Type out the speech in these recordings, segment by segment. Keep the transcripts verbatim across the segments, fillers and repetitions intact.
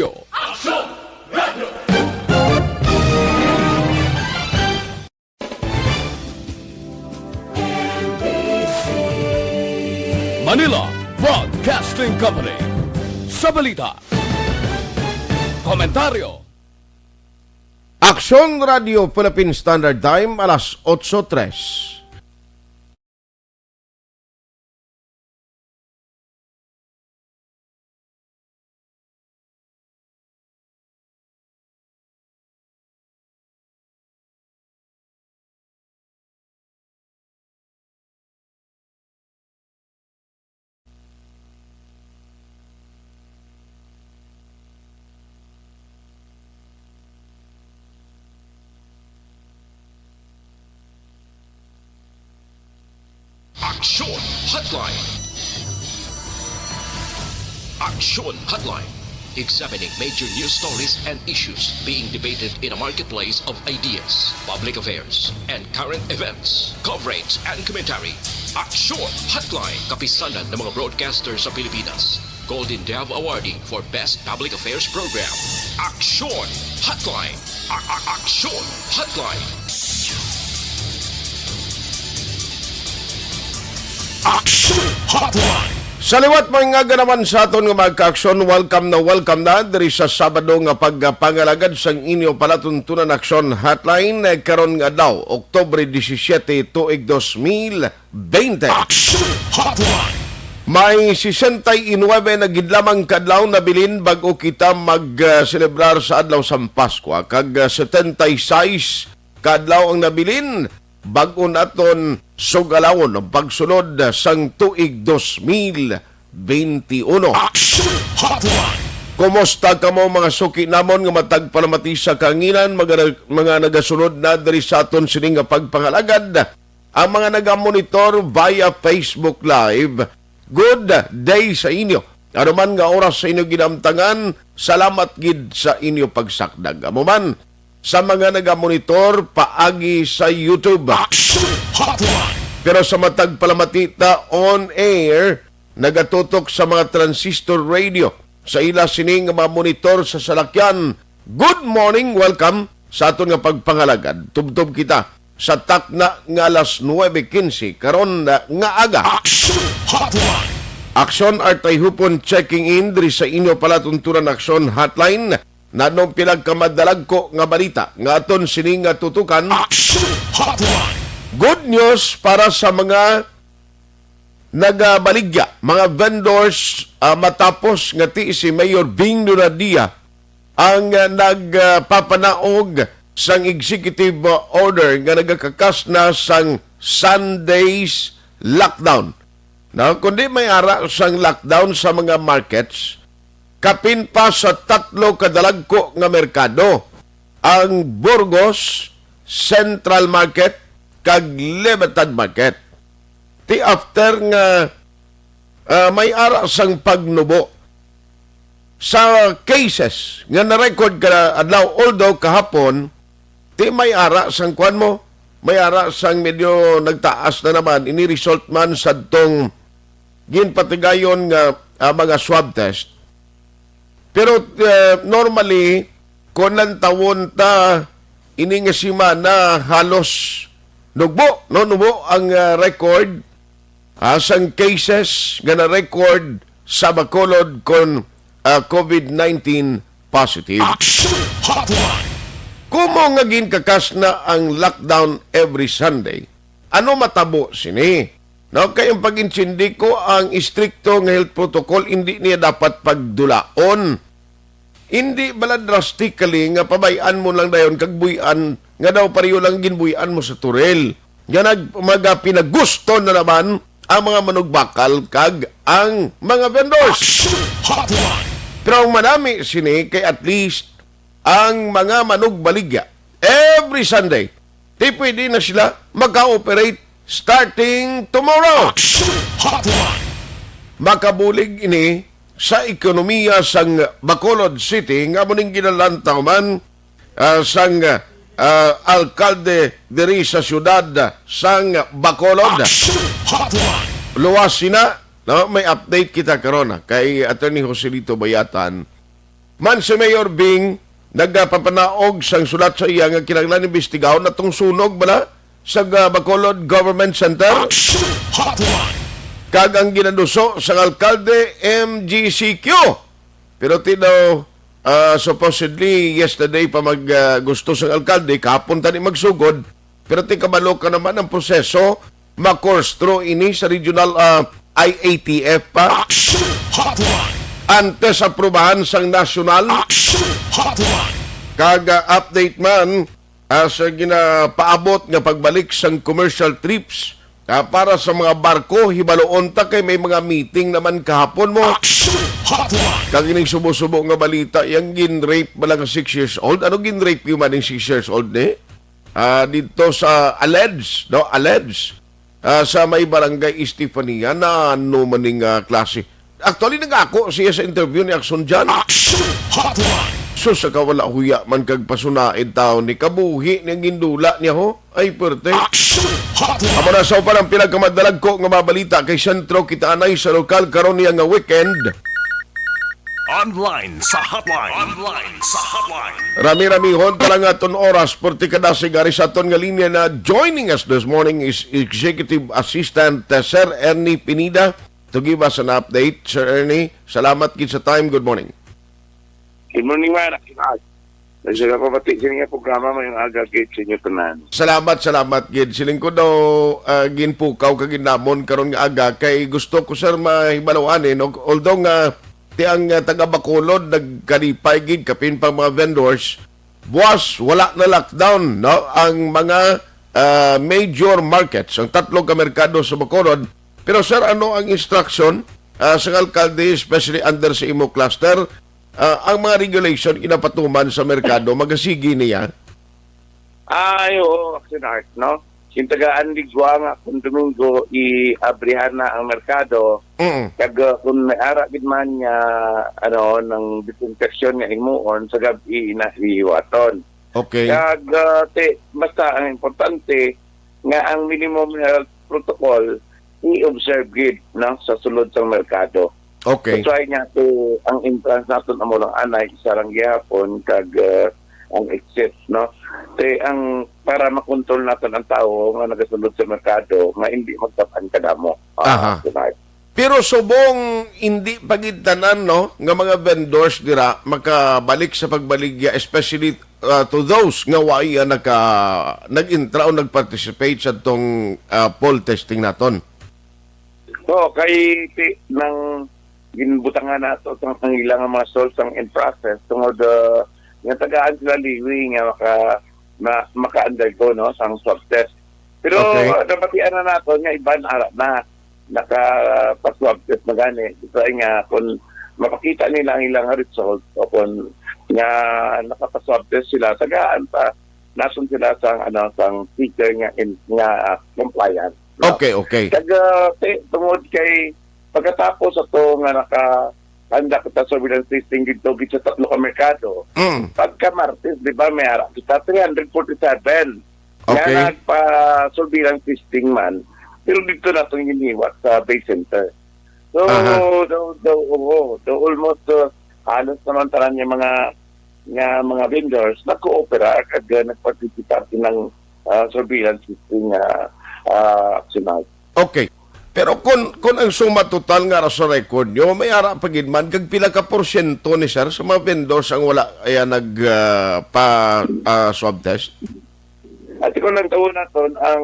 Aksyon Radio! Manila Broadcasting Company. Sa balita, komentaryo. Aksyon Radio Philippine Standard Time, alas otso tres. Aksyon Hotline. Aksyon Hotline. Examining major news stories and issues being debated in a marketplace of ideas, public affairs, and current events. Coverage and commentary. Aksyon Hotline. Kapisanan ng mga broadcaster sa Pilipinas. Golden Dove awardee for Best Public Affairs Program. Aksyon Hotline. A- a- Aksyon Hotline. Aksyon Hotline. Sa liwat, mga ganaman sa aton nga mga kaaksyon, welcome na welcome na diri sa Sabado nga pagpangalagad sang inyo palatuntunan Aksyon Hotline, eh, karon nga adlaw, Oktubre disisiete, tuig dos mil baynte. Action Hotline! May sesenta y nuebe na gid lamang ka adlaw nabilin bag-o kita mag, ah, selebrar sa adlaw sang Paskwa, kag, ah, setenta y seis ka adlaw ang nabilin bag-o naton sugalawon ang pagsulod sang tuig dos mil benti uno. Action Hotline! Kumusta kamo, mga suki namon nga matag palamati sa kahanginan, mga, mga nagasunod na diri sa aton sini nga pagpangalagad? Ang mga nagamonitor via Facebook Live, good day sa inyo. Ano man nga oras sa inyo ginamtangan, salamat gid sa inyo pagsakdag. Amo man, sa mga nagamonitor paagi sa YouTube. Action Hotline! Pero sa matag palamati ta on air, nagatutok sa mga transistor radio, sa ila sini nga mga monitor sa salakyan, good morning, welcome sa aton nga pagpangalagad. Tubtob kita sa takna nga alas nuebe quince karon na nga aga. Action Hotline! Aksyon Artay Hupon checking in diri sa inyo palatuntunan Aksyon Hotline. Nanong pila ka madalagko nga balita nga aton sini nga tutukan. Action Hotline! Good news para sa mga nagabaligya, mga vendors, ah, matapos nga ti si Mayor Bing Dinadia ang, ah, nagpapanaog sang executive, ah, order nga nagakakas na sang Sunday's lockdown. No? Kundi may ara sang lockdown sa mga markets, kapin pa sa tatlo ka dalagko nga merkado, ang Burgos, Central Market, kag Libertad Market. Ti after nga, ah, may ara sang pagnubo sa cases nga na-record ka adlaw, although kahapon, ti may ara sang kwan mo, may ara sang medyo nagtaas na naman, ini result man sadtong ginpatigayon nga, ah, mga swab test. Pero, ah, normally, kung lantawon ta, ini nga semana halos nugbo, no? Nubo ang, ah, record, ah, sang cases nga na-record sa Bacolod kon, ah, COVID nineteen positive. Action Hotline! Kumo nga ginkakas na ang lockdown every Sunday, ano matabo sini? No, kay ang pag-intindi ko, ang istrikto nga health protocol, indi niya dapat pagdulaon. Indi bala drastically nga pabay-an mo lang dayon kag buy-an nga daw pareho lang ginbuy-an mo sa Toril. Nga nag-, magapinagusto na naman ang mga manugbakal kag ang mga vendors. Action Hotline! Pero ang manami sini kay at least ang mga manugbaligya every Sunday, ti pwede na sila maka-operate starting tomorrow. Action Hotline! Makabulig ini sa ekonomiya sang Bacolod City nga amo ning ginalantaw man, ah, sang, ah, alkalde diri sa siyudad sang Bacolod. Action Hotline! Luwas sina, no? May update kita karon, ah, kay Attorney Joselito Bayatan. Man si Mayor Bing nagapapanaog sang sulat sa iya nga kinahanglan imbestigahon atong sunog bala sa, ah, Bacolod Government Center. Action Hotline. Kag ang ginaduso sang alkalde, M G C Q. Pero ti daw, ah, supposedly yesterday pa mag, ah, gusto sang alkalde, kahapon tani magsugod. Pero ti kabalo ka naman ang proseso, ma-course through ini sa regional, ah, I A T F pa. Action Hotline. Antes aprobahan sang nasyonal. Action Hotline. Kag, ah, update man, ah, sa ginapaabot nga pagbalik sang commercial trips, ah, para sa mga barko, hibaloon ta kay may mga meeting naman kahapon mo. Action Hotline. Kag ining subo-subo nga balita, yang gin-rape bala nga six years old. Ano gin-rape yung maning six years old ni? Ah, dito sa alleged, no? Alleged. Ah, sa may barangay Estefania na ano man ning, ah, klase. Actually, nagako siya sa interview ni Action John. Action Hotline. Sus, sa kawala huya man kag pasunaid taon ni kabuhi niyang gindula niya, ho. Ay, perte. Action Hotline. Amo na sa upan ang pinagkamadalagko nga mga balita kay sentro kita anay sa lokal karon niya nga weekend. Online sa hotline. Online sa hotline. Rami-ramihon pa lang aton oras, perte kadasig ari sa aton nga linya na joining us this morning is Executive Assistant, uh, Sir Ernie Pineda to give us an update. Sir Ernie, salamat gid sa time. Good morning. Good morning, man. Nagsaga pa pati sa inyo programa, mayong aga gid sa inyo tanan. Salamat, salamat gid. Siling ko daw, ah, ginpukaw ka gid namon karon nga aga kay gusto ko, sir, mahibaluan, eh, no? Although nga ti ang, ah, taga Bacolod nagkalipay gid kapin pa mga vendors, buwas wala na lockdown, no? Ang mga, ah, major markets, ang tatlo ka merkado sa Bacolod. Pero, sir, ano ang instruction, ah, sa alkalde, especially under sa imo cluster, ah, ang mga regulation ginapatuman sa merkado, magasigi niya? Ay, oo, Action Art, no? Yung tagaan Ligwa nga kung Domingo, i-abrihan na ang merkado. Mm. Kag, uh, kung may ara gid man nga, ano, nang disinfection nga himuon, sa gab-i ina hiwaton. Okay. Kag, uh, te, basta ang importante nga ang minimum health protocol i-observe gid, no, sa sulod sang merkado. Okay. That's why nga to, ang entrance naton amo lang anay, isa lang gihapon, kag, uh, ang exit, no? Te, ang, para makontrol naton ang tawo nga nagasulod sa merkado nga hindi magtap-an kadamo. Ah, Aha. Tonight. Pero subong hindi pa gid tanan, no, nga mga vendors dira makabalik sa pagbaligya, especially, ah, to those nga wa iya naka-, nag-intra o nag-participate sa tong, ah, poll testing naton. So, kay ti-, nang ginbutangan nato sa kanila nga mga stalls ang in process tungod, uh, nga tagaan sila liwi nga maka-, ma-, maka-undergo, no, sang swab test. Pero Okay. nabatian na nato nga iban ara na nakapa-swab test na gani. Sa nga kung mapakita nila ang ilang result o kung nga nakapa-swab test sila, tagaan pa nason sila sa, ano, sang sticker nga in, nga, ah, compliant. No? Okay, okay. Kag, ah, ti-, tungod kay pagkatapos ato nga naka-conduct ta surveillance testing dito gid sa tatlo ka merkado, Mm. pagka Martes, di ba, may ara kita three hundred forty-seven nga Okay. nagpa-surveillance testing man, pero dito naton giniwat sa Bay Center. So, Aha. the, the, oo, the almost, uh, halos naman tanan yung mga, nga mga vendors nag-cooperate kag, uh, nagparticipate ng, uh, surveillance system nga, uh, aksyonan. Okay. Pero kung, kung ang suma total nga sa record nyo, may ara pa gid man, kag pila ka porsyento ni sir sa mga vendors ang wala, ayan, nag, uh, pa, uh, swab test? At kung nagtaon naton ang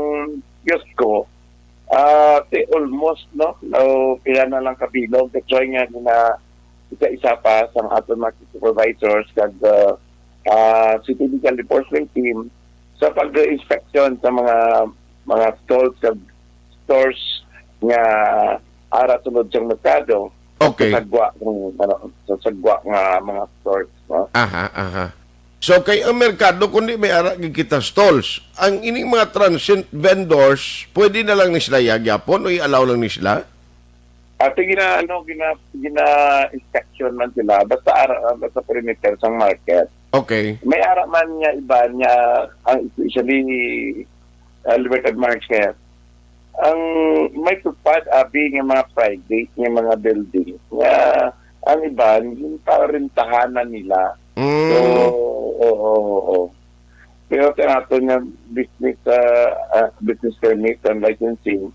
kiosko, ah, ti almost, no? O, pila na lang kabilog. That's why nga gina-, isa-isa pa sa aton mga supervisors kag, ah, ah, city legal enforcement team sa pag-inspection sa mga, mga stalls kag stores nga ara sulod sa merkado. Okay. Sa sagwa, kung ano, sa sagwa nga mga stores, no? Aha, aha. So, kay ang merkado, kundi may ara gid kita stalls. Ang ining mga transient vendors, pwede na lang ni sila ya gyapon o i-allow lang ni sila? Ate, gina, ano, gina, gina-inspection man sila, basta ara, basta perimeter sang market. Okay. May ara man nga iba nga, ang especially, ah, Libertad Market, ang may tupad, abi, nga mga private, nga mga building, nga Ang iban, yung parentahanan nila. So, Mm. oo, oo, oo. Pero sa aton nga business, ah, ah, business permit and licensing,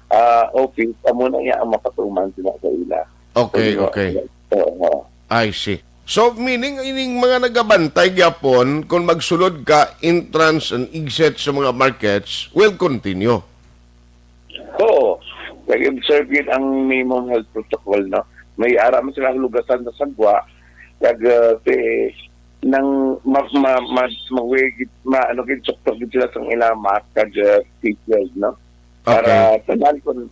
ah, office, amo na iya ang mapatuman sila sa ila. Okay, So, okay. Oo, oo. I see. So, meaning, ining mga nagabantay gyapon, kung magsulod ka, entrance and exit sa mga markets will continue. Oo. Nag-observe yun ang minimum health protocol, no? May ara man sila hulugasan sa sagwa, kag, uh, ti, nang ma, ma, ma, ma, ma, ma, ano, gid, suktok gid sila sang ilang mask kag, uh, face shield, no? Para Okay. tanan kung,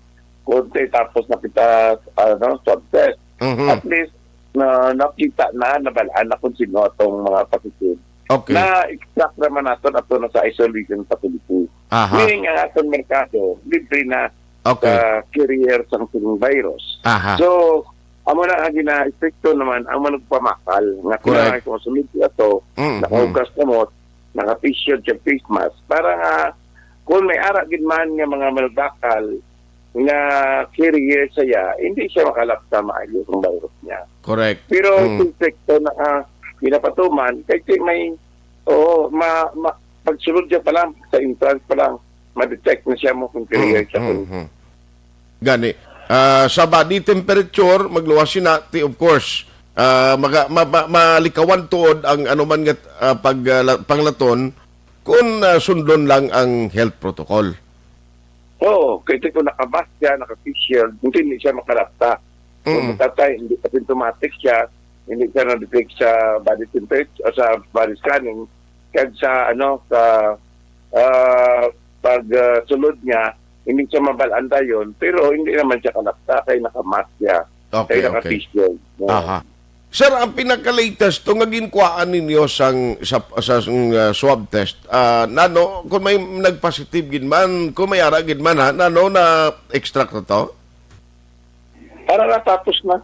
kung ti, tapos na kita, ano, swab test. Mhm. At least, na, nakita na, nabalaan na kung sino atong mga positive. Okay. Na-extract naman nato, ato na sa isolation facility. Aha. Meaning, ang aton merkado, libre na Okay. sa carrier sang virus. Aha. So, amo na ang gina-epekto naman ang manugpamakal nga Correct. kinahanglan kung sumid ato, Mm, nakahugas mm. kamot, naka-face shield, kag face mask, para nga kung may ara gid man nga mga manugpakal nga carrier siya, hindi siya makalapta maayo ang virus niya. Correct. Pero Mm. kung sekto na, ah, ginapatuman, kay si may, oo, ma, ma, pagsulod siya pa lang, sa entrance pa lang, ma-detect na siya mo kung carrier Mm, siya. mm, mm. Gani, ah, sa body temperature, magluwas sina, ti, of course, ah, maga-, ma-, ma-, malikawan tuod ang anuman nga, ah, pag, ah, la-, panglaton kung, ah, sundon lang ang health protocol. Oo, kay kung naka-mask siya, naka-face shield, hindi, hindi siya makalapta. Kung Mm. tatay, hindi asymptomatic siya, hindi siya na-detect sa body temperature o sa body scanning, kag sa, ano, sa, ah, pag, ah, sulod niya, hindi siya mabalaan dayon, pero hindi naman siya kalapta kay naka-mask siya, Okay, kay okay. naka-face shield. Oo. Aha. Sir, ang pinaka-latest to nga ginkuhaan ninyo sang, sa, sa, sang, ah, swab test, ah, nano, kung may nagpositive gid man, kung may ara gid man, ha, nano, na-extract na to? Ara na, tapos na.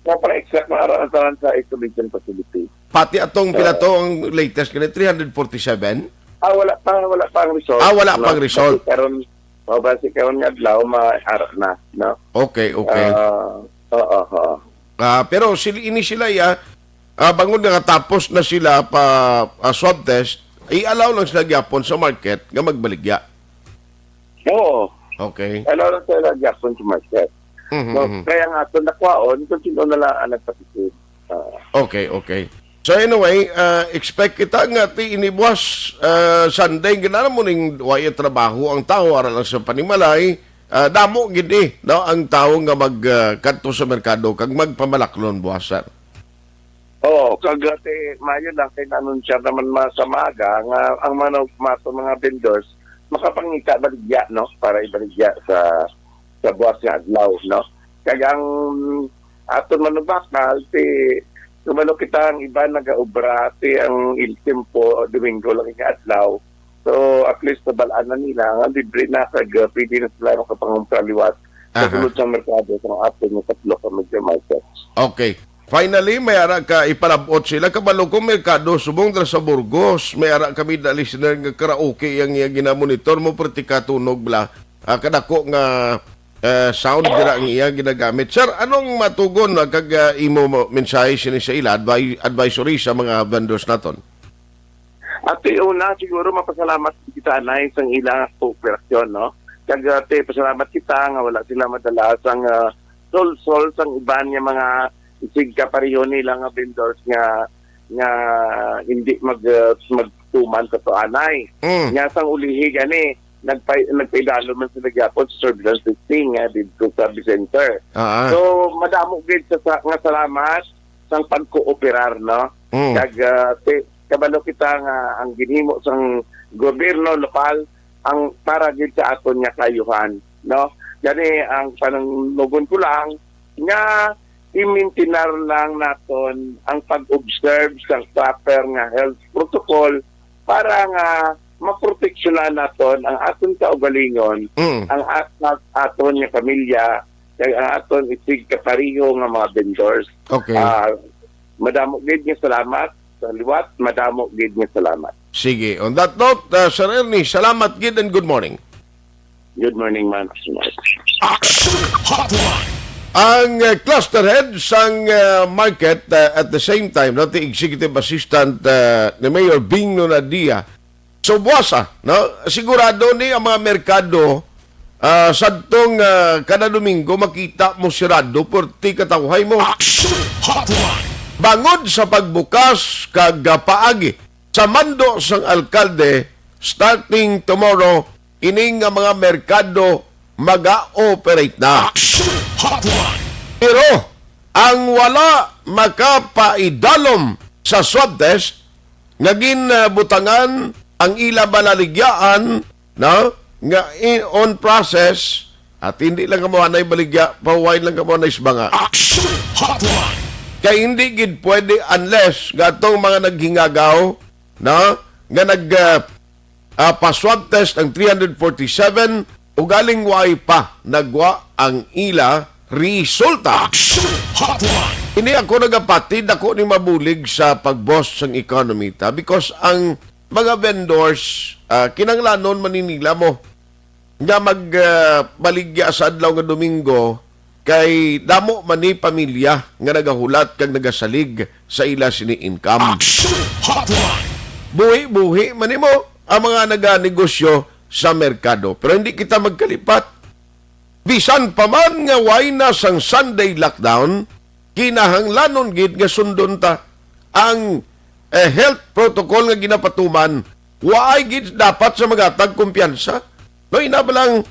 Napaka-extract na, ara na tanan sa isolation facility. Pati atong Ah. pila to ang latest gani, three hundred forty-seven? Ah, wala pa, wala pa ang result. Ah, wala No? pang result. Basi karon, oh, basi karon nga adlaw, ma-, ara na, no? Okay, okay. Ah, oo, oo. Ah, pero sila, ini sila, ya, ah, bangod nga tapos na sila pa, ah, swab test, i-allow lang sila gyapon sa market nga magbaligya. Oo. Okay. Allow lang sila gyapon sa market. Mhm, No, mhm. kaya nga, kung nakuhaon, kung sino na lang ang nagpatikim. Ah. Okay, okay. So anyway, ah, expect kita nga ti ini buwas, ah, Sunday, gid na mo ning way trabaho ang tawo, ara lang sa panimalay, ah, damo gid, eh, no, ang tawo nga mag, ah, kadto sa merkado kag magpamalaklon buwas, sir. Oo, kag, ah, ti, maayo lang kay na-anunsyo naman ma-, sa maaga nga ang mga, mga, mga vendors makapangita baligya, no, para ibaligya sa, sa buwas nga adlaw, no. Kag ang aton manubakal, ti, kabalo kita, ang iban nagaobra, ti, ang il-, tempo, Domingo lang nga adlaw. So, at least, nabalaan na nila nga libre na, kag, uh, pwede na sila makapangumpra liwat sa Aha. sulod sa merkado sa aton nga tatlo ka major markets. Okay. Finally, may ara ka ipalabot sila, kabalo ko, merkado subong dira sa Burgos. May ara kami na listener nga karaoke ang iya ginamonitor mo, perti ka tunog bla. Ah, kadako nga, eh, sound dira ang iya ginagamit. Sir, anong matugon, ah, kag, ah, imo mo-, mensahe sini sa ila, advi-, advisory sa mga vendors naton? Ati, una, siguro mapasalamat kita anay sang ilang kooperasyon, no? Kag, ati, pasalamat kita nga wala sila madala sang, ah, solsol sang iban nga mga isig kapareho nila nga vendors nga, nga hindi mag, ah, magtuman sa tuanay. Mm. Nga sang ulihi gani, nagpay-, nagpaidalom man sila gyapon sa surveillance testing nga didto sa Vicenter. Ah, ah. So, madamo gid sa, sa, nga salamat sang pagkooperar, no? Mm. Kag, ah, ti-, kabalo kita nga ang ginhimo sang gobyerno lokal ang para gid sa aton nga kaayuhan, no? Gani ang panangnugon ko lang nga i-maintinar lang naton ang pag-observe sang proper nga health protocol para nga maproteksyonan naton ang aton kaugalingon, Mm. ang at-, at-, aton nga pamilya, kag ang aton isig kapareho nga mga vendors. Okay. Ah, madamo gid nga salamat sa liwat, madamo gid nga salamat. Sige. On that note, uh, Sir Ernie, salamat gid and good morning. Good morning, man. Action Hotline. Ang, eh, cluster head sang, eh, market, eh, at the same time, no, ti executive assistant, eh, ni Mayor Bing Nonadia, so, buwasa, no? Sigurado ni ang mga merkado, ah, sadtong, ah, kada Domingo makita mo sirado, purti katawhay mo. Action Hotline. Bangod sa pagbukas kag, ah, paagi sa mando sang alkalde, starting tomorrow, ini nga mga merkado maga-operate na. Action Hotline. Pero ang wala makapaidalom sa swab test nga ginbutangan ang ila balaligyaan, no, nga in, on process, at hindi lang kamo anay baligya, pahuwayin lang kamo anay sbanga. Action Hotline. Kay hindi gid pwede unless nga atong mga naghingagaw, no, nga nag, ah, ah, pa-swab test ang three hundred forty-seven, ugaling waay pa nagwa ang ila resulta. Action Hotline. Ini ako nagapati, dako ni mabulig sa pag-boost sang economy ta, because ang mga vendors, ah, kinahanglanon man ni nila mo nga mag, ah, baligya sa adlaw nga Domingo, kay damo man ni pamilya nga nagahulat kag nagasalig sa ila sini income. Action Hotline. Buhi-buhi man nimo ang mga naganegosyo sa merkado. Pero hindi kita magkalipat. Bisan pa man nga way na sang Sunday lockdown, kinahanglanon gid nga sundon ta ang, eh, health protocol nga ginapatuman. Waay gid dapat sa maghatag kumpiyansa. No, ina ba lang,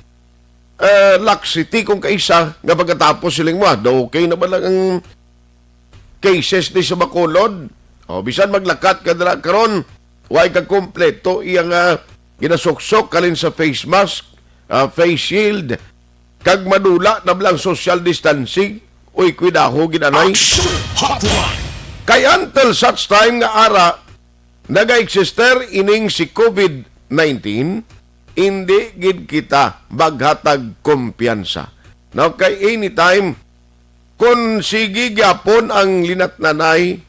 eh, laxity kung kaisa nga pagkatapos siling mo, ah, daw okay na ba lang ang cases ni sa Bacolod? O, bisan maglakat ka dira karon, way ka kompleto iya nga ginasuksok halin sa face mask, ah, face shield, kag madula na ba lang social distancing? Uy, kuidaho gid anay. Action Hotline. Kay until such time nga ara, nagaeksister ining si covid nineteen, indi gid kita maghatag kumpiyansa. Now, kay anytime, kung sige gyapon ang linatnanay,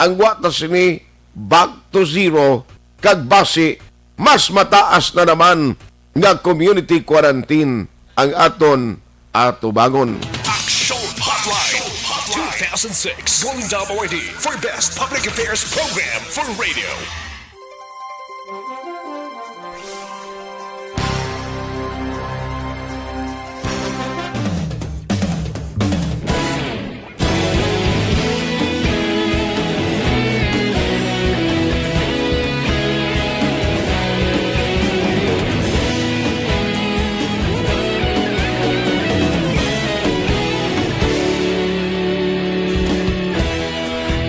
ang wa ta sini back to zero, kag basi mas mataas na naman nga community quarantine ang aton atubangon. Action Hotline two thousand six Golden Dome Awardee for Best Public Affairs Program for Radio.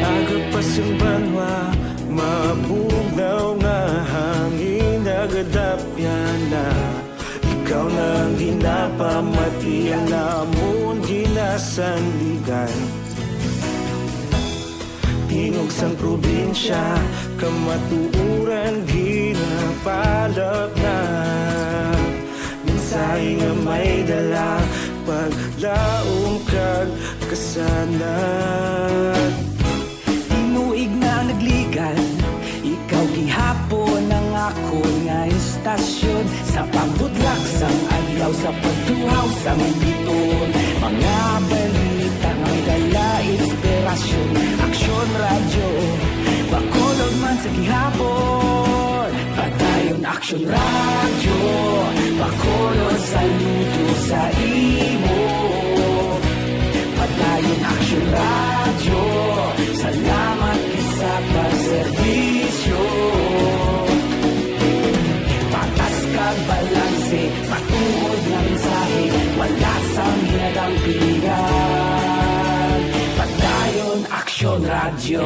Aga pa sing banwa, mabugnaw nga hangin nagadapyan na. Ikaw na ang ginapamatian namon ginasandigan. Tingog sang probinsya, kamatuoran ginapalapnap. Mensahe nga may dala, paglaom kag kasanag. Tinuig na nagligan, ikaw gihapon ang akon nga istasyon. Sa pagbudlak sang adlaw, sa pagtuhaw sang biton, mga balita nga may dala inspirasyon. Aksyon Radyo Bacolod man sa gihapon. Padayon Aksyon Radyo Bacolod, saludo sa imo. Padayon Aksyon Radyo, salamat gid sa pagserbisyo. Patas kag balanse, matuod nga mensahe, wala sang ginadampigan. Padayon Aksyon Radyo.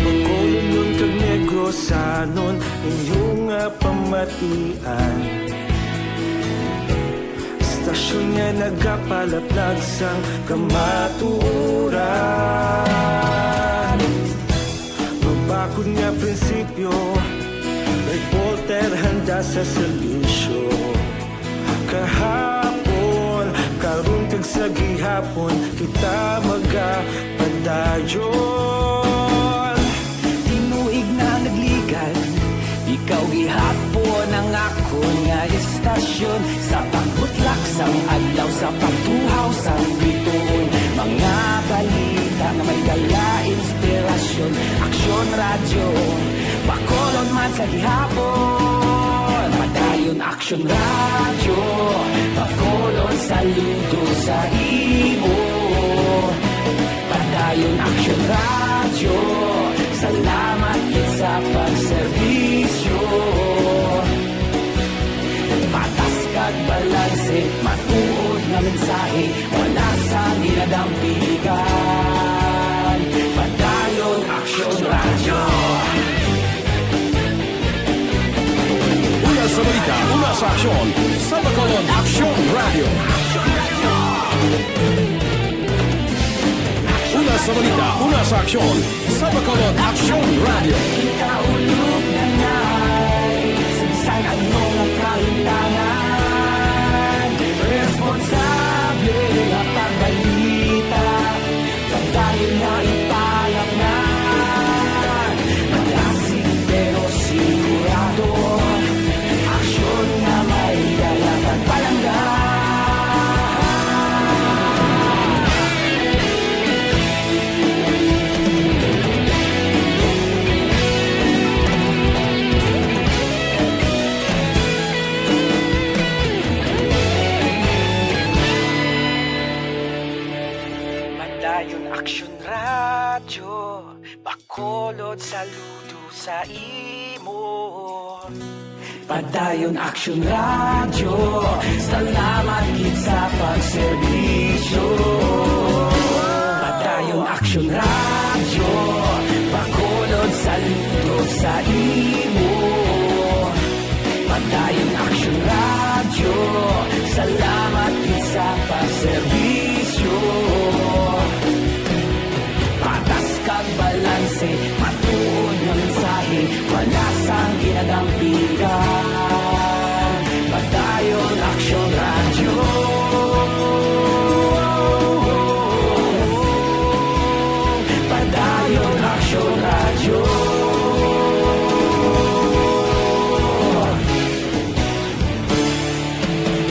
Bacolodnon kag Negrosanon, inyo nga pamatian. Istasyon nga nagapalaplag sang kamatuoran. Mabakod nga prinsipyo, reporter handa sa serbisyo. Kahapon, karon kag sa gihapon, kita magapadayon. Tinuig na nagligan, Sa pagbutlak sang adlaw, sa pagtuhaw sang bituon, mga balita nga may dala inspirasyon. Aksyon Radyo, Bacolod man sa gihapon. Padayon Aksyon Radyo, Bacolod saludo sa imo. Padayon Aksyon Radyo, salamat gid sa pagserbisyo. Patas kag balanse, matuod nga mensahe, wala sang ginadampigan. Padayon Aksyon Radyo. Una sa balita, una sa aksyon, sa Bacolod Aksyon Radyo. Una sa balita, una sa aksyon, sa Bacolod Aksyon Radyo. Kita ulog na nai, sa bisan ano nga kahintangan, responsable nga pagbalita, pagdayon nga ipalamnan, malasig pero sigurado, aksyon nga may dala kag palangga. Padayon Aksyon Radyo, Bacolod saludo sa imo. Padayon Aksyon Radyo, salamat gid sa pagserbisyo. Padayon Aksyon Radyo, Bacolod saludo sa imo. Padayon Aksyon Radyo, salamat gid sa pagserbisyo. Patas kag balanse, matuod nga mensahe, wala sang ginadampigan. Padayon Aksyon Radyo. Padayon Aksyon Radyo.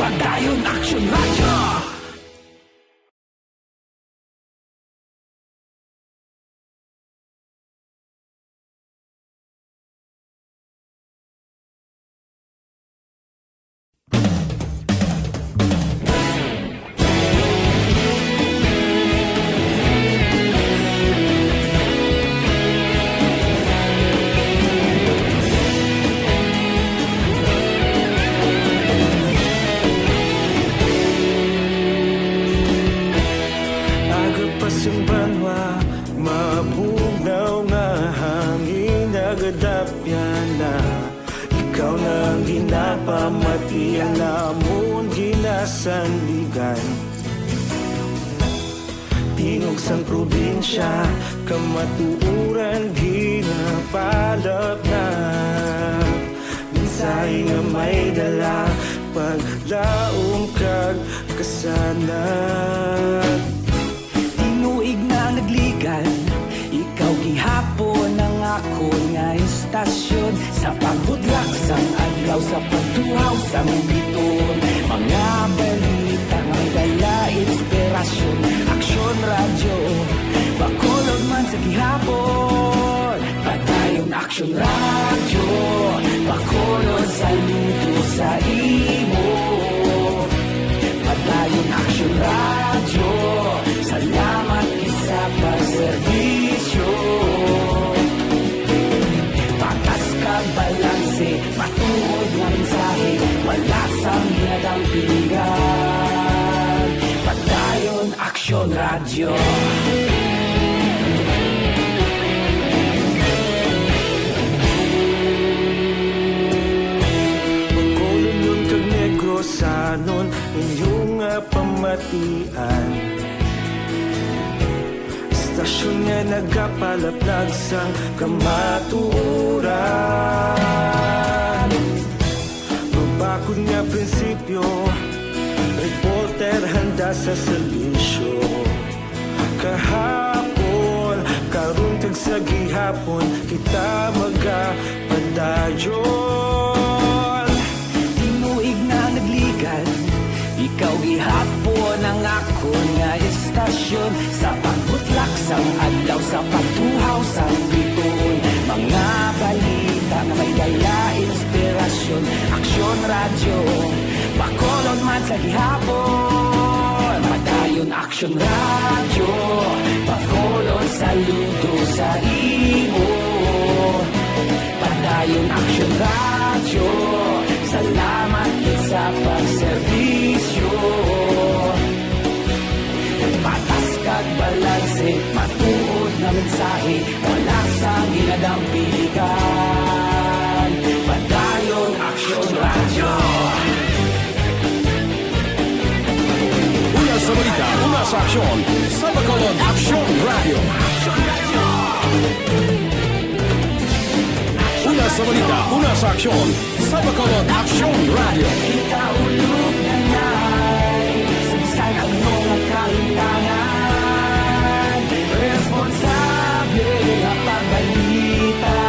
Padayon Aksyon Radyo. Aga pa sing banwa, mabugnaw nga hangin nagadapyan na. Ikaw na ang ginapamatian namon ginasandigan. Tingog sang probinsya, kamatuoran ginapalapnap. Mensahe nga may dala, paglaom kag kasanag. Tinuig na nagligan, ikaw gihapon ang akon nga istasyon. Sa pagbudlak sang adlaw, sa pagtuhaw sang bituon, mga balita nga may dala inspirasyon. Aksyon Radyo, Bacolod man sa gihapon. Padayon Aksyon Radyo, Bacolod saludo sa imo. Padayon Aksyon Radyo, salamat gid sa pagserbisyo. Patas kag balanse, matuod nga mensahe, wala sang ginadampigan. Padayon Aksyon Radyo. Bacolod kag Negros, sanon inyo nga pamatian. Istasyon nga nagapalaplag sang kamatuoran. Mabakod nga prinsipyo, reporter handa sa serbisyo. Kahapon, karon kag sa gihapon, kita magapadayon. Tinuig na nagli- Ikaw gihapon ang akon nga estasyon, sa pagbutlak sang adlaw, sa pagtuhaw sang bituon. Mga balita nga may dala inspirasyon. Aksyon Radyo, Bacolod man sa gihapon. Padayon Aksyon Radyo, Bacolod, saludo sa imo. Padayon Aksyon Radyo, salamat gid sa pagserbisyo. Patas kag balanse, matuod nga mensahe, wala sang ginadampigan. Padayon Aksyon Radyo. Una sa balita, una sa aksyon, sa Bacolod Aksyon Radyo. Una sa balita, una sa aksyon, sa Bacolod Aksyon Radyo. Kita ulog na nay, sa bisan ano nga kahimtangan, responsable nga pagbalita.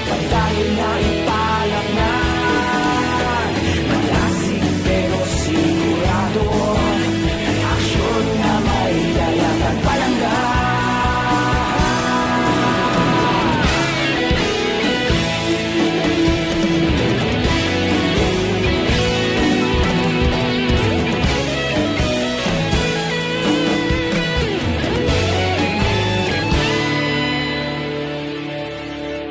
Padayon nga ipalatnan, malasig pero sigurado. Aksyon nga may dala kag palangga.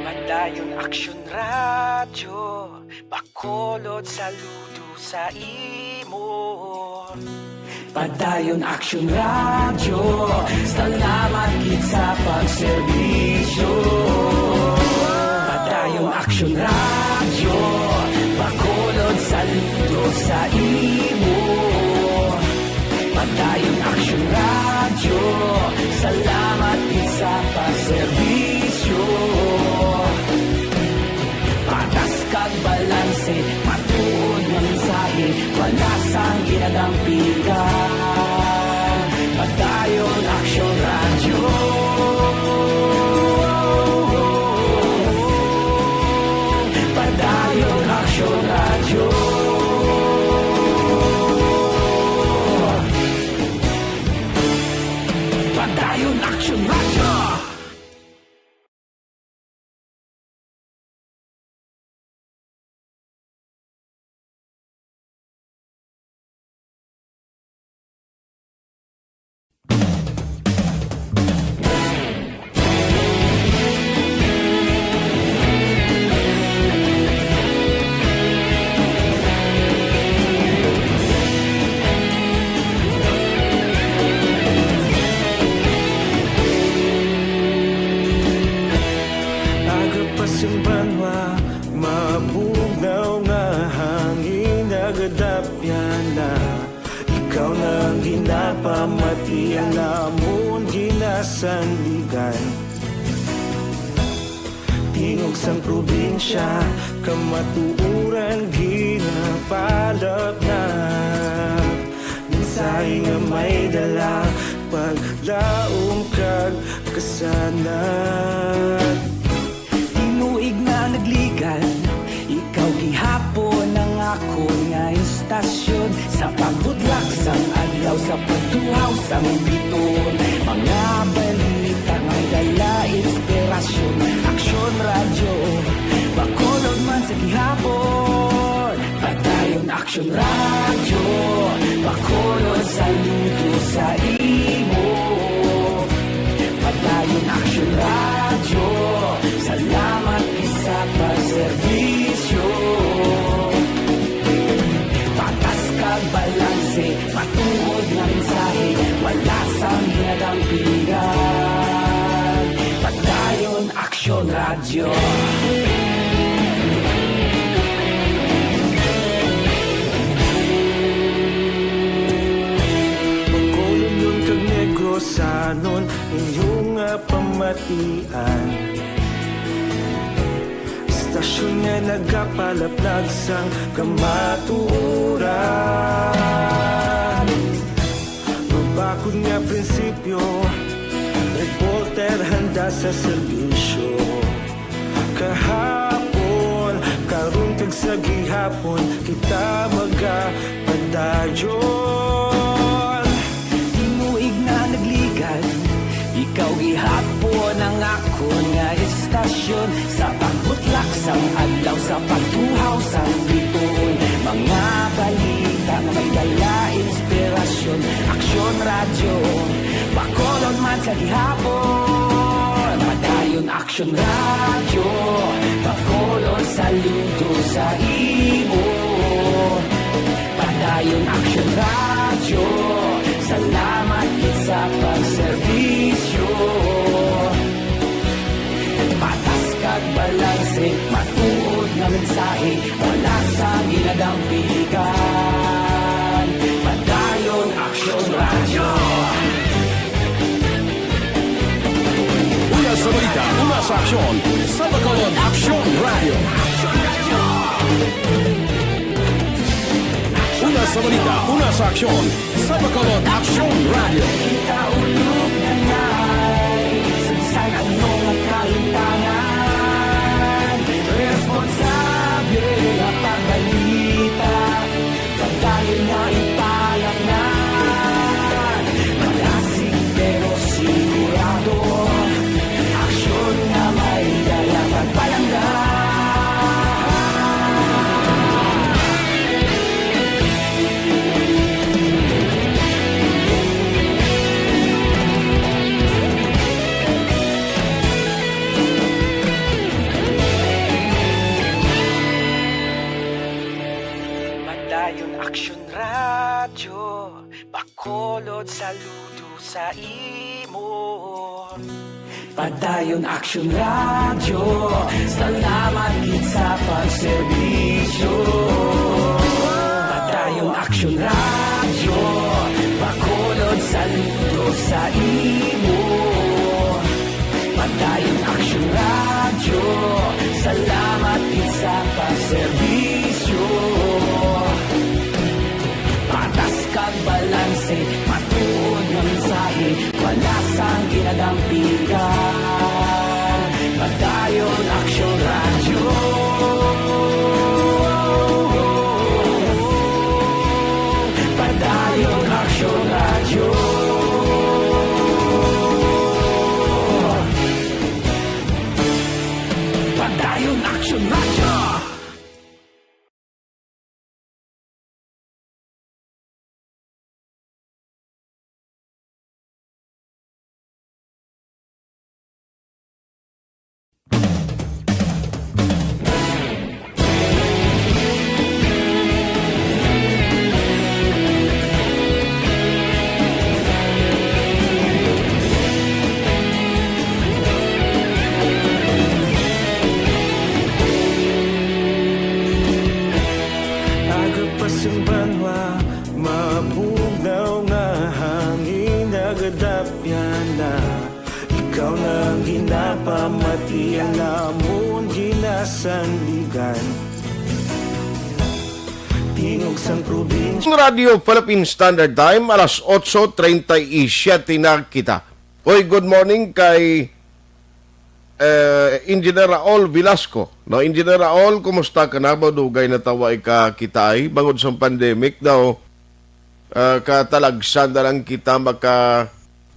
Padayon Aksyon Radyo, Bacolod, saludo sa imo. Padayon Aksyon Radyo, salamat gid sa pagserbisyo. Padayon Aksyon Radyo, Bacolod, saludo sa imo. Padayon Aksyon Radyo, salamat gid sa pagserbisyo. Patas kag balanse, matuod nga mensahe, wala sang ginadampigan. Padayon Aksyon Radyo. Padayon Aksyon Radyo. Padayon Aksyon Radyo. Aga pa sing banwa, mabugnaw nga hangin nagadapyan na. Ikaw na ang ginapamati, ang amon ginasandigan. Tingog sang probinsya, kamatuoran ginapalapnap. Mensahe nga may dala, paglaom kag kasanag. Tinuig na nagligan, ikaw gihapon ang akon nga istasyon. Sa pagbutlak sang adlaw, sa pagtuhaw sang bituon, mga balita nga dala inspirasyon. Aksyon Radyo, Bacolod man sa gihapon. Padayon Aksyon Radyo, Bacolod, saludo sa imo. Padayon Aksyon Radyo, salamat gid sa pagserbisyo. Patas kag balanse, matuod nga mensahe, wala sang ginadampigan. Padayon Aksyon Radyo. Bacolod kag Negrosanon, inyo nga pamatian. Istasyon nga nagapalaplag sang kamatuoran. Mabakod nga prinsipyo, reporter handa sa serbisyo. Kahapon, karon kag sa gihapon. Hapon kita magapadayon. Tinuig na nagligad, ikaw gihapon ang akon nga estasyon. Sa pagbutlak sang adlaw, sa pagtuhaw sang bituon, mga balita nga may dala inspirasyon. Aksyon Radyo, Bacolod man sa gihapon. Padayon Aksyon Radyo, Bacolod, saludo sa imo. Padayon Aksyon Radyo, salamat gid sa pagserbisyo. Patas kag balanse, matuod nga mensahe, wala sa ginadampigan. Padayon Aksyon Radyo. Una sa balita, una sa aksyon, sa Bacolod Aksyon Radio. Una sa balita, una sa aksyon, sa Bacolod Aksyon Radio. Kita ulog na ngay, sa ano nga kahintangan, responsable nga pagbalita. Padayon nga ipalaknad, malasig pero sigurado. Aksyon nga may dala pagpalangga. Padayon Aksyon Radyo, Bacolod, saludo sa imo. Padayon Aksyon Radyo, salamat gid sa pagserbisyo. Padayon Aksyon Radyo, Bacolod, saludo sa imo. Padayon Aksyon Radyo, salamat gid sa pagserbisyo. Patas kag balanse, matuod nga mensahe, wala sang ginadampigan. Padayon Aksyon Radyo. Padayon Aksyon Radyo. Padayon Aksyon Radyo. Agapas ang banwa, mabugnaw nga hangin, nagadapyan na. Ikaw na ang ginapamati, ang amon ginasandigan. Tingog sang probinsya. Radyo Philippine Standard Time, alas otso treinta y siete na kita. Oy, good morning kay, eh, Engineer Raul Velasco. No, Engineer Raul, kumusta ka na? Madugay na tawa ika kita ay. Bangod sang pandemic daw, ah, katalagsan na lang kita maka,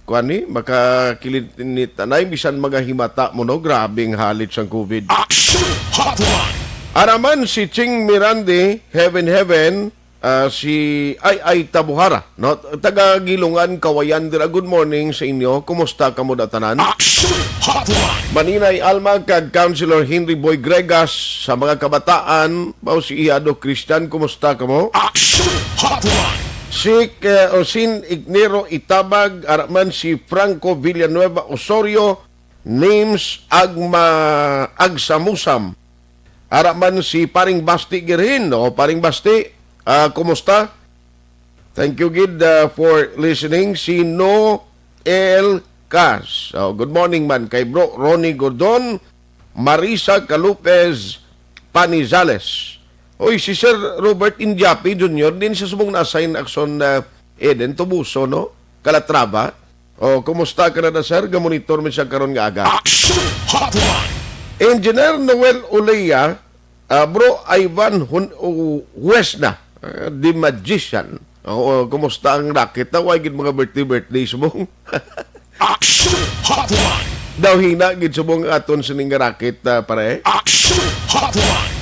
kuan ni, makakilit-init anay, bisan mga himata mo, no? Grabe ang halit sang covid. Action Hotline. Araman si Ching Mirande, Heaven Heaven, ah, si Ay Ay Tabuhara, no? Taga Gilungan, Kawayan, dira. Good morning sa inyo. Kumusta kamo da tanan? Action Hotline. Maninay Alma kag Councilor Henry Boy Gregas, sa mga kabataan, bao si Iado Christian, kumusta kamo? Action Hotline. Si, eh, Osin Ignero Itabag, araman si Franco Villanueva Osorio, Names Agma Agsamusam, araman si Paring Basti Girhin. O, Paring Basti, ah, kumusta? Thank you gid, ah, for listening. Si Noel Cas. Oh, good morning man kay Bro Ronnie Gordon, Marisa Calupez Panizales. Oy, si Sir Robert Indiapi Junior din sa subong na-assign Aksyon, ah, Eden Tubuso, no? Calatrava. Oh, kumusta ka na, da, sir? Gamonitor mi siya karon nga aga. Action Hotline. Engineer Noel Olea, Ah, Bro Ivan Hun-, o, Huesna, ah, the magician. Oo, kumusta ang racket? Na, why gid mga birthday, birthday subong? Action Hotline! Daw hina gid subong aton sining nga racket, ah, pare. Action Hotline!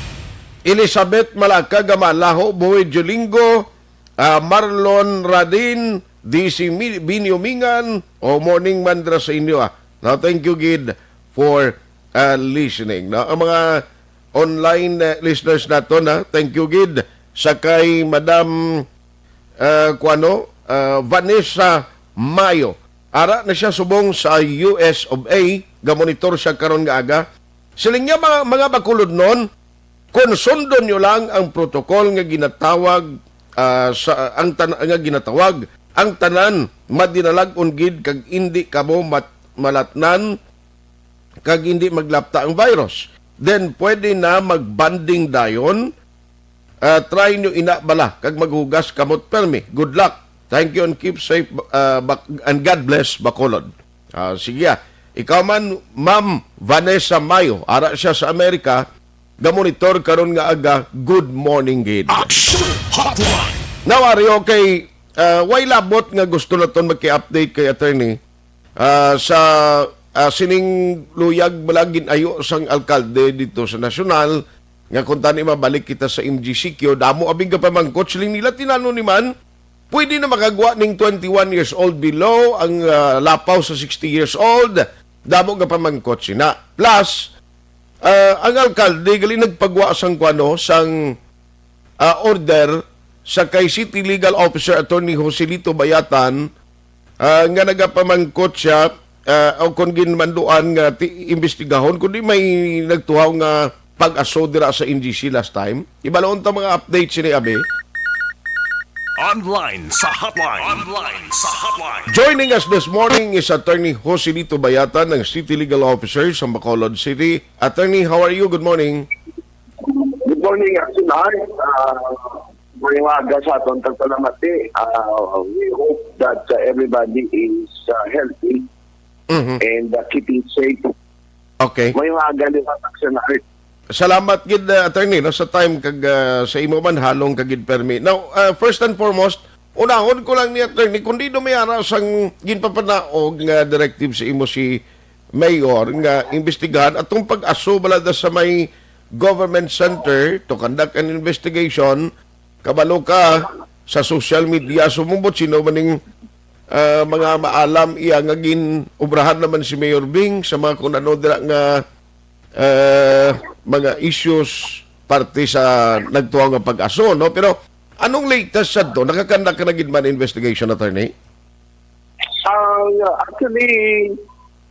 Elizabeth Malaka, Gamalaho, Boy Jolingo, ah, Marlon Radin, D C Mi-, Binyo Mingan, o morning man dira sa inyo, ah. Now, thank you gid for, ah, listening, no? Ang mga online, eh, listeners naton, ha, thank you gid sa kay Madam, ah, kuano, ah, Vanessa Mayo. Ara na siya subong sa U S of A, gamonitor siya karon nga aga. Siling niya, mga, mga Bacolodnon, kung sundon nyo lang ang protocol nga ginatawag, ah, sa, ang tan-, nga ginatawag, ang tanan madinalag-on gid kag indi kamo mat-, malatnan kag hindi maglapta ang virus. Then, pwede na mag-bonding dayon. Ah, try nyo ina bala kag maghugas kamot permi. Good luck. Thank you and keep safe, ah, Bac-, and God bless Bacolod. Ah, sige, ah. Ikaw man, Ma'am Vanessa Mayo, ara siya sa Amerika, gamonitor karon nga aga, good morning gid. Action Hotline! Now, ari, okay, ah, way labot nga gusto naton maki-update kay attorney. Ah, sa, ah, sining luyag bala gin-ayo sang alkalde dito sa nasyonal, nga kung tani mabalik kita sa M G C Q, damo abing gapamangkot, siling nila, tinano ni man, pwede na makagwa ning twenty-one years old below ang, ah, lapaw sa sixty years old. Damo gapamangkot sina. Plus, ah, ang alkalde gali nagpagwa sang kuano, sang, ah, order sa kay City Legal Officer Attorney Joselito Bayatan, ah, nga nagapamangkot siya, ah, o kon ginmanduan nga ti-, imbestigahon, kundi may nagtuhaw nga pag-aso dira sa N G C last time. Ibaloon ta mga updates sini, abi. Online sa hotline. Online sa hotline. Joining us this morning is Attorney Joselito Bayatan, ng City Legal Officer sa Bacolod City. Attorney, how are you? Good morning. Good morning, Action High. Ah, may umaga sa aton tagpalamati. Ah, we hope that, ah, everybody is, ah, healthy Mhm. and, ah, keeping safe. Okay. May umaga ni Action High. Salamat gid, ah, attorney, no, sa time kag, ah, sa imo man halong kag gid permi. Now, ah, first and foremost, unahon ko lang ni attorney, kung di do may ara sang ginpapanaog nga directive sa imo si Mayor nga imbestigahan atong pag-aso bala da sa may government center to conduct an investigation. Kabalo ka sa social media, sumubot sino man ning, ah, mga maalam iya nga gin-obrahan naman si Mayor Bing sa mga kun ano dira nga, ah, mga issues parte sa nagtuhaw nga pag-aso, no? Pero anong latest sa to? Nakakandak ka na gid man investigation, attorney? Ang, actually,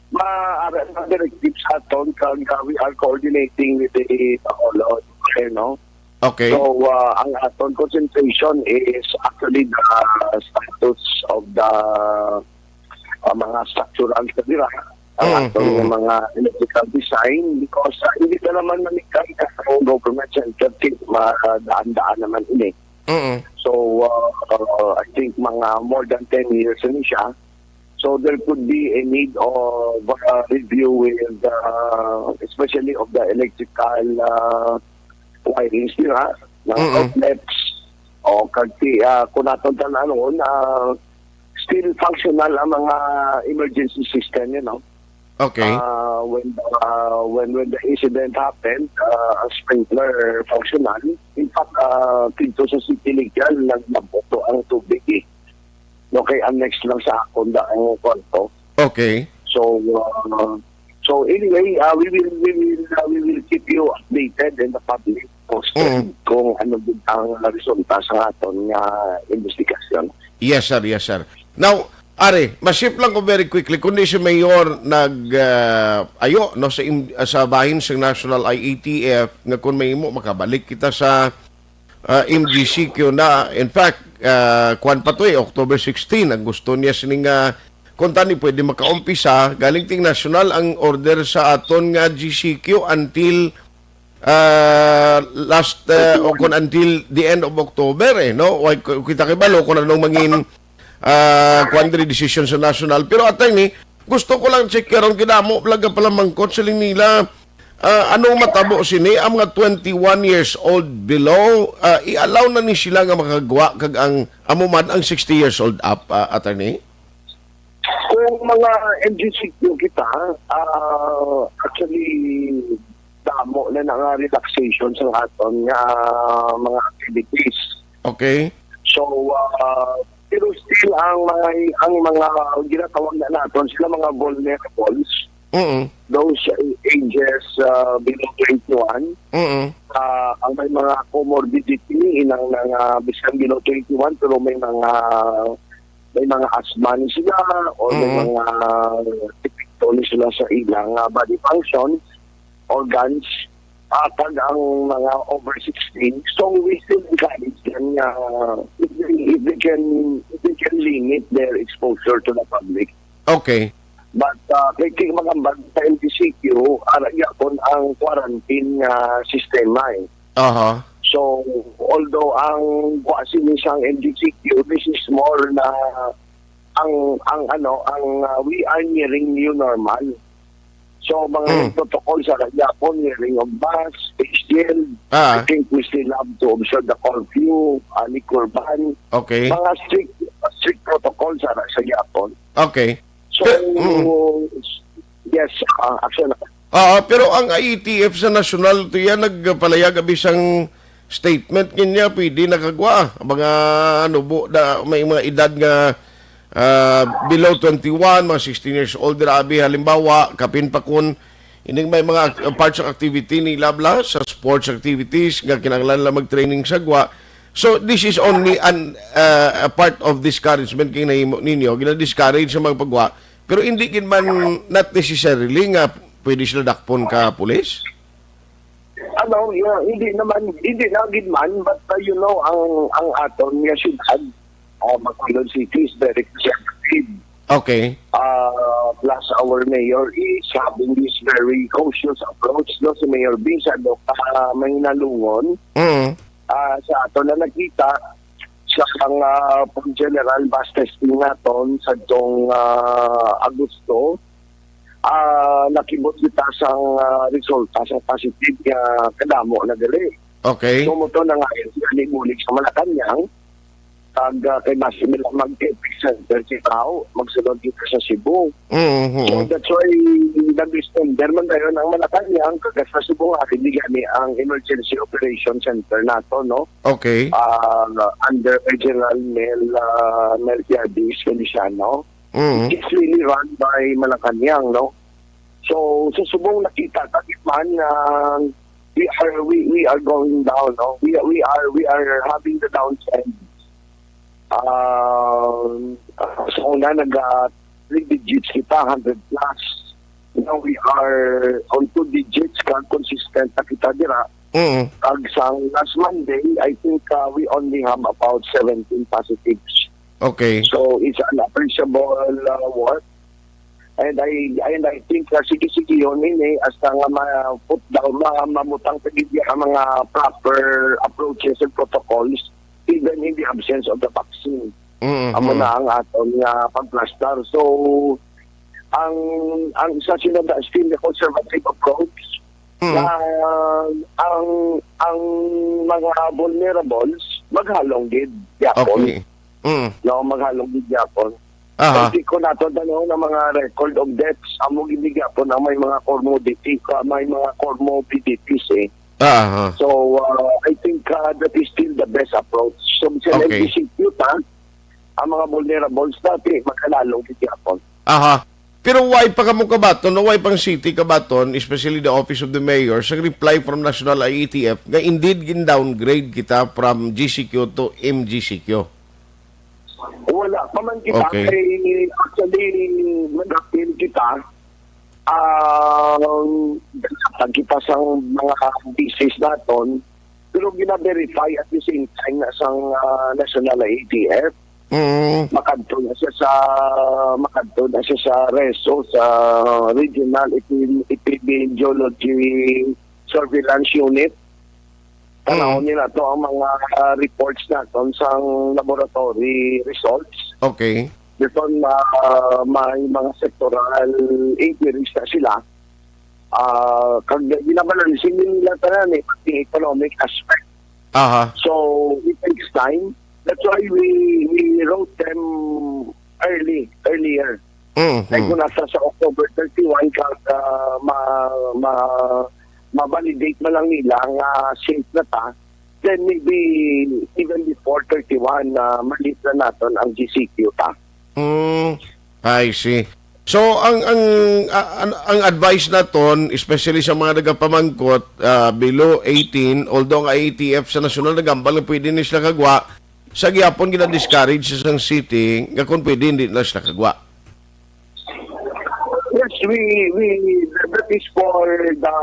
ma-, ara sa directives aton kag, uh, we are coordinating with the Bacolod, eh, no? Okay. So, uh, ang aton concentration is actually the status of the, uh, mga structural sa dira, ang Mm, aton mm. mga electrical design, because, uh, hindi na naman manikay ang government center, madaan-daan naman ini. Mm. So, uh, uh, I think mga more than ten years na siya. So, there could be a need of, uh, review with, uh, especially of the electrical, uh, wirings nila, mga Mm-mm. outlets, o kag ti-, ah, kung naton tan-awon, ah, still functional ang mga emergency system, you know. Okay. Ah, when, ah, when, when the incident happened, ah, ang sprinkler functional. In fact, ah, dito sa City Legal, naglabuto ang tubig, eh. No, kay annex lang sa akon da ang kwarto. Okay. So, uh, so anyway, uh, we will, we will, uh, we will keep you updated and the public posted Mm. kung ano gid ang resulta sa aton nga investigasyon. Yes, sir. Yes, sir. Now, Ari, masip lang ko very quickly, kundi si Mayor nag, ah, ayo, no, sa im-, sa bahin sa National I A T F nga kung may imo, makabalik kita sa ah, M G C Q na. In fact, ah, kuwan pa to eh, October sixteen, ang gusto niya sining, ah, kung tani pwede makaumpisa, galing ting national ang order sa aton nga G C Q until, ah, last, ah, o kung until the end of October eh, no? Wa-, k-, kita kay balo kung anong mangin, ah, kuwan diri decision sa national. Pero attorney, gusto ko lang check karon, kinamo lang ka pala mangkot sa nila. Ah, ano matabo sini? Ang mga twenty-one years old below, ah, i-allow na ni sila nga makagwa kag ang amo man ang sixty years old up, ah, attorney? Kung mga M G C Q kita, ah, actually, damo na na nga relaxation sa aton nga mga activities. Okay. So, ah, pero still, ang mga, ang mga ginatawag na naton sila mga vulnerables, Mm. those ages, ah, below twenty-one, Mm. ah, ang may mga comorbidity, inang na nga bisan below twenty-one, pero may mga, may mga asthma ni sila, or may Mm. mga epekto ni sila sa ilang, ah, body function, organs, ah, kag ang mga over sixteen. So, we still encourage them nga if they, if they can, if they can limit their exposure to the public. Okay. But, ah, kay, kay magambag sa M G C Q, ara gyapon ang quarantine nga sistema, eh. Aha. So, although ang kuha sini sang M G C Q, this is more na ang, ang ano, ang, ah, we are nearing new normal. So, mga Mm. protocol sa gyapon, wearing of mask, face shield. Ah. I think we still have to observe the curfew, ah, liquor ban. Okay. Mga strict, strict protocol sa, sa gyapon. Okay. So, Pe-, mm. yes, ah, action. Oo, pero ang I A T F sa nasyonal to yan nagpalayag abi sang statement niya, pwede nakagwa. Mga, ano, bu-, da, may mga edad nga, ah, below twenty-one, mga sixteen years old, dira abi, halimbawa, kapin pa kun ining may mga act-, parts of activity ni labla sa sports activities nga kinahanglan lang mag-training sa gwa. So, this is only an, ah, a part of discouragement kay nahimo ninyo, gina-discourage sa mga pagwa, pero hindi gid man, not necessarily nga pwede sila dakpon ka pulis? Ano, yeah, hindi naman, hindi na gid man, but, uh, you know, ang, ang aton nga syudad, uh, Bacolod City is very conservative. Okay. Uh, plus our mayor is having this very cautious approach, no? Si Mayor Bing, sa do ka mahinalungon, Mm. uh, sa ato na nakita, sa mga pang-general mass testing naton sa tong, uh, Agosto, ah, nakibot kita sang, ah, resulta sa positive nga kadamo na diri. Okay. So, mo to na nga, ani bulig sa Malacañang, kag, ah, kay mas sila mag-epic center kita, magsulod kita sa Cebu. Mm-hmm. So, that's why nag-extender man dayon ang Malacañang, kag sa Cebu nga, hindi gani ang emergency operation center nato, no? Okay. Ah, under General Mel, ah, Mel Piadis Feliciano. Mm. It's really run by Malacañang, no? So, sa subong nakita ta gid man, ah, we are, we, we are going down, no? We, we are, we are having the downtrend. Um, sa una, naga three digits kita, hundred plus. Now we are on two digits, kag consistent na kita dira. Mm. Kag sang last Monday, I think, uh, we only have about seventeen positives. Okay. So, it's an appreciable, uh, work. And I, and I think, uh, sige-sige yun, ini, hasta nga ma-put down, ma-, mabutang pa gid ang mga proper approaches and protocols, even in the absence of the vaccine. Mm-hmm. Amo na ang aton nga pagplastar. So, ang, ang isa sila na still the conservative approach, Mm. na ang, ang mga vulnerables, maghalong gid gyapon. Okay. Mm. No, maghalong gid gyapon. Aha. Kay kung nato tanawon ang mga record of deaths, amo gid gyapon ang may mga comorbidity, ka-, may mga comorbidities, eh. Aha. So, uh, I think, uh, that is still the best approach. So, sa Okay. M G C Q ta, ang mga vulnerables natin, maghalong gid gyapon. Aha. Pero why pa kamo kabaton, no? Why pang city kabaton, especially the office of the mayor, sa reply from National I A T F, nga indeed gin-downgrade kita from G C Q to M G C Q? Wala pa man kita Okay. kay, actually, nag-appeal kita. Ang nagkatag kita sa mga thesis naton, pero gina-verify at the same time na sang, ah, National I A T F. Mm. Makadto na siya sa, makadto na siya sa reso, sa Regional Epi-, Epidemiology Surveillance Unit. Tanawon Mm. nila to ang mga, ah, reports naton sang laboratory results. Okay. Dito ma-, may mga sectoral inquiries na sila. Ah, kag ginabalanse nila tanan, eh, pati economic aspect. Aha. So, it takes time. That's why we we wrote them early, earlier. Mm, Like, mm. kung nasa sa October thirty-one, kag, ah, ma, ma, ma-validate man lang nila nga safe na ta, then maybe even before thirty-one, ah, ma-lift na naton ang G C Q ta. Mm, I see. So, ang, ang, ah, an-, ang advice naton, especially sa mga nagapamangkot, ah, below eighteen, although ang I A T F sa nasyonal nagambal nga pwede ni sila kagwa, sa gihapon gina-discourage sa isang city nga kung pwede, hindi na sila kagwa. Yes, we, we, that is for the,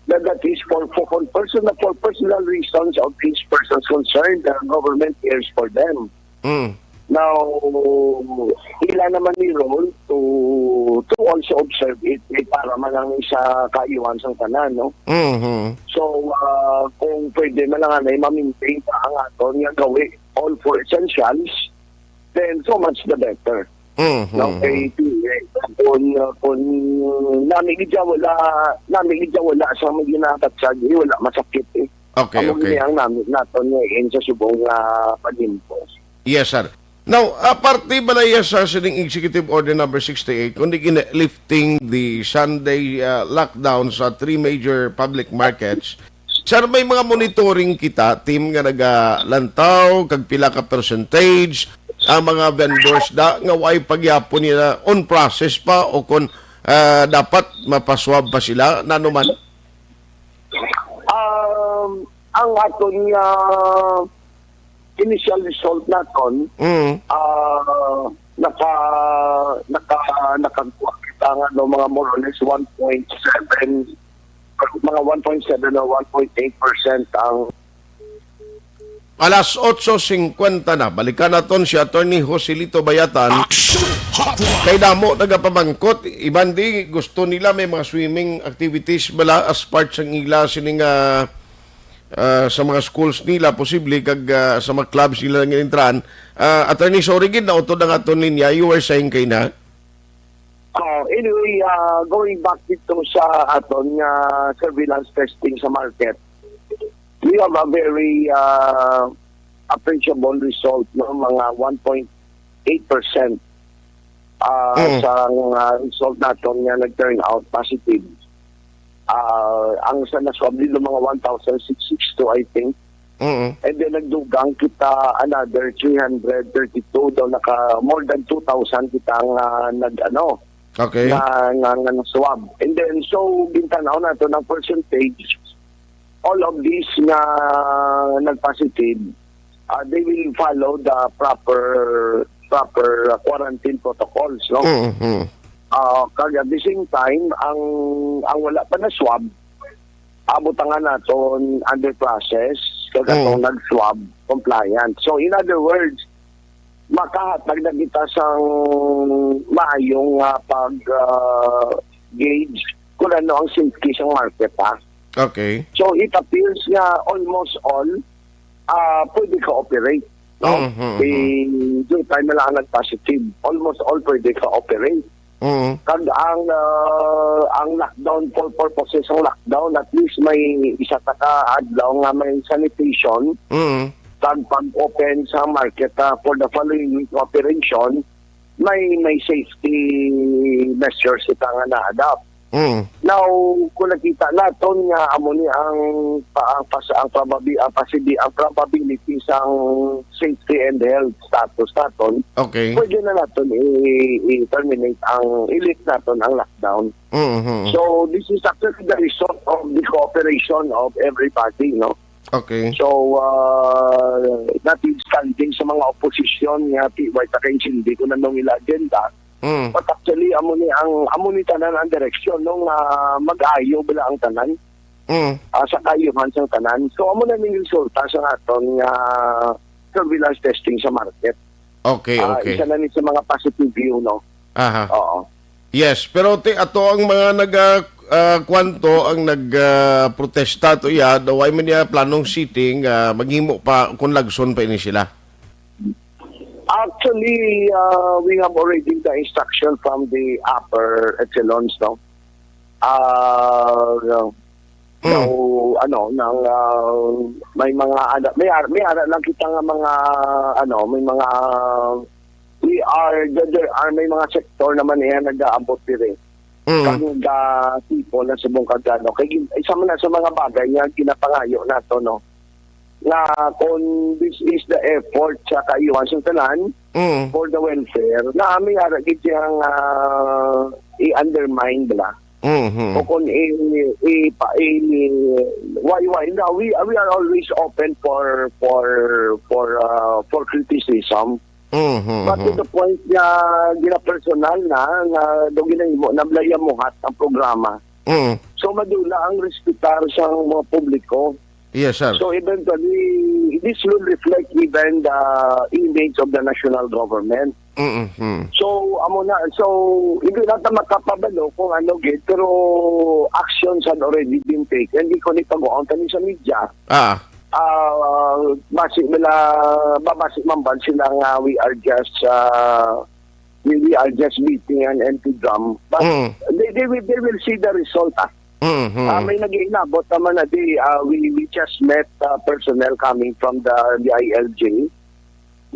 that, that is for, for, for personal, for personal reasons of these persons concerned, the government cares for them. Mm. Now, ila naman ni role to, to also observe it, eh, para man lang sa kaayuhan sang tanan, no? Mhm. So, ah, kung pwede man lang, anay, ma-maintain pa ang aton nga gawi, all for essentials, then so much the better. Mhm. No, kay, eh, kung, kung nami gid siya wala, nami gid siya wala sa mga ginatatsag, eh, wala masakit, eh. Okay, Amo okay. gini ang nami naton ngayon sa subong nga paglimpo. Yes, sir. Now, aparte bala iya sa sining Executive Order number sixty-eight, kundi gina-, lifting the Sunday, uh, lockdown sa three major public markets, sir, may mga monitoring kita, team, nga nagalantaw, kag pila ka percentage ang mga vendors da nga way pagyapon nila on process pa o kon, ah, dapat mapaswab pa sila, nano man? Um, ang aton nga initial result naton, Mm. ah, naka, naka, nakakuha kita nga, no, mga more or less one point seven, mga one point seven or one point eight percent ang Alas otso singkwenta na. Balikan naton si Attorney Joselito Bayatan. Action Hotline. Kay damo nagapamangkot, iban di gusto nila may mga swimming activities bala as part sang ila sining, ah, ah, sa mga schools nila, posible kag, ah, sa mga clubs nila nga intrahan. Ah, Attorney, sorry gid, nautod ang aton linya. You were saying kay na? Ah, anyway, ah, going back dito sa aton nga surveillance testing sa market, we have a very, ah, appreciable result, no? Mga one point eight percent, ah, Mm. sa, ah, result naton nga nag-turn out positive. Ah, ang sa naswab dito, mga one thousand six six two, I think. Mm. And then nagdugang kita another three hundred thirty-two daw, naka more than two thousand kita nga nag, ano, Okay. nga, nga, nga naswab. And then, so, gintan-aw nato ng percentage, all of these nga nag-positive, ah, they will follow the proper, proper, ah, quarantine protocols, no? Mm, mm. Ah, kag at the same time, ang, ang wala pa na-swab, abutangan naton under process, kag Mm. atong nag-swab compliant. So, in other words, makahatag na kita sang maayong, ah, pag, ah, gauge kung ano ang safety sang market, ha? Okay. So, it appears nga almost all, ah, pwede ka-operate, no? Mm, mm, Di, mm. Dutay na lang ang nag-positive. Almost all pwede ka-operate. Mm. Kag ang, ah, ang lockdown, for purposes ng lockdown, at least may isa ta ka adlaw nga may sanitation. Mm. Kag pag-open sa market, ah, for the following week operation, may, may safety measures kita nga na-adopt. Mm. Now, kung nakita naton nga amo ni ang pa-, ang pas-, ang probabi-, ang pasibi-, ang probability sang safety and health status naton, Okay. pwede na naton i-, i-terminate ang, i-lift naton ang lockdown. Mm-hmm. So, this is actually the result of the cooperation of everybody, no? Okay. So, ah, notwithstanding sa mga opposition nga ti-, way ta kaintindi kung anong ila agenda, Mm. but actually, amo ni ang, amo ni tanan ang direksyon, no, nga mag-ayo bala ang tanan, Mm. ah, sa kaayuhan sang tanan. So, amo na ning resulta sa aton nga surveillance testing sa market. Okay, Ah, okay. Isa na ni sa mga positive view, no? Aha. Oo. Yes, pero ti-, ato ang mga naga-, ah, kwanto ang nag, ah, protesta to iya, daw ay man niya planong sitting, ah, maghimo pa kung lagson pa ini sila. Actually, ah, we have already the instruction from the upper echelons, no? ah, Mm. daw, ano, nang, ah, may mga, ano, may ar-, may ara lang kita nga mga, ano, may mga, we are, there, there are, may mga sektor naman niya nag-aabot diri. Mm. Kag, ah, tipo na subong kag ano. Kay gin-, isa man na sa mga bagay nga ginapangayo nato, no, nga kung this is the effort sa kaayuhan sa tanan, Mm. for the welfare, na may ara gid siyang, ah, i-undermine bala. Mhm. O kung i-, i-, pa-, i-, why, why? No, we, we are always open for, for, for, ah, for criticism. Mhm, But to mhm. the point nga ginapersonal na, nga do ginahimo na bala iya muhat ang programa. Mm. So, madula ang respetar sa mga publiko. Yes, sir. So, eventually, this will reflect even the image of the national government. Mm-mm. So, amo na. So, hindi natin makapabalo kung ano gid, pero actions had already been taken. Hindi ko ni pag-uang tani sa media. Ah. Ah, basi nila, babasi man ba sila nga we are just, ah, we, we are just beating an empty drum. But Mm. they, they will, they will see the result, ah. Mm-hmm. Ah, may nag-iinabot naman na di, ah, we, we just met, ah, personnel coming from the, the I L J.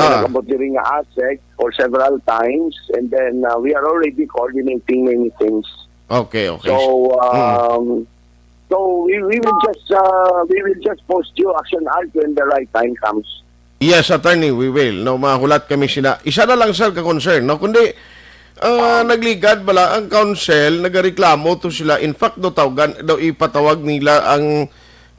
May Ah. nag-abot diri nga ASEC for several times, and then, ah, we are already coordinating many things. Okay, okay. So, Mm. um, so we, we will just, ah, we will just post you action art when the right time comes. Yes, attorney, we will. No, mahulat kami sina. Isa na lang, sir, ka concern, no? Kundi, ah, nagligad bala ang council, nagareklamo to sila. In fact, do tawgan, daw ipatawag nila ang,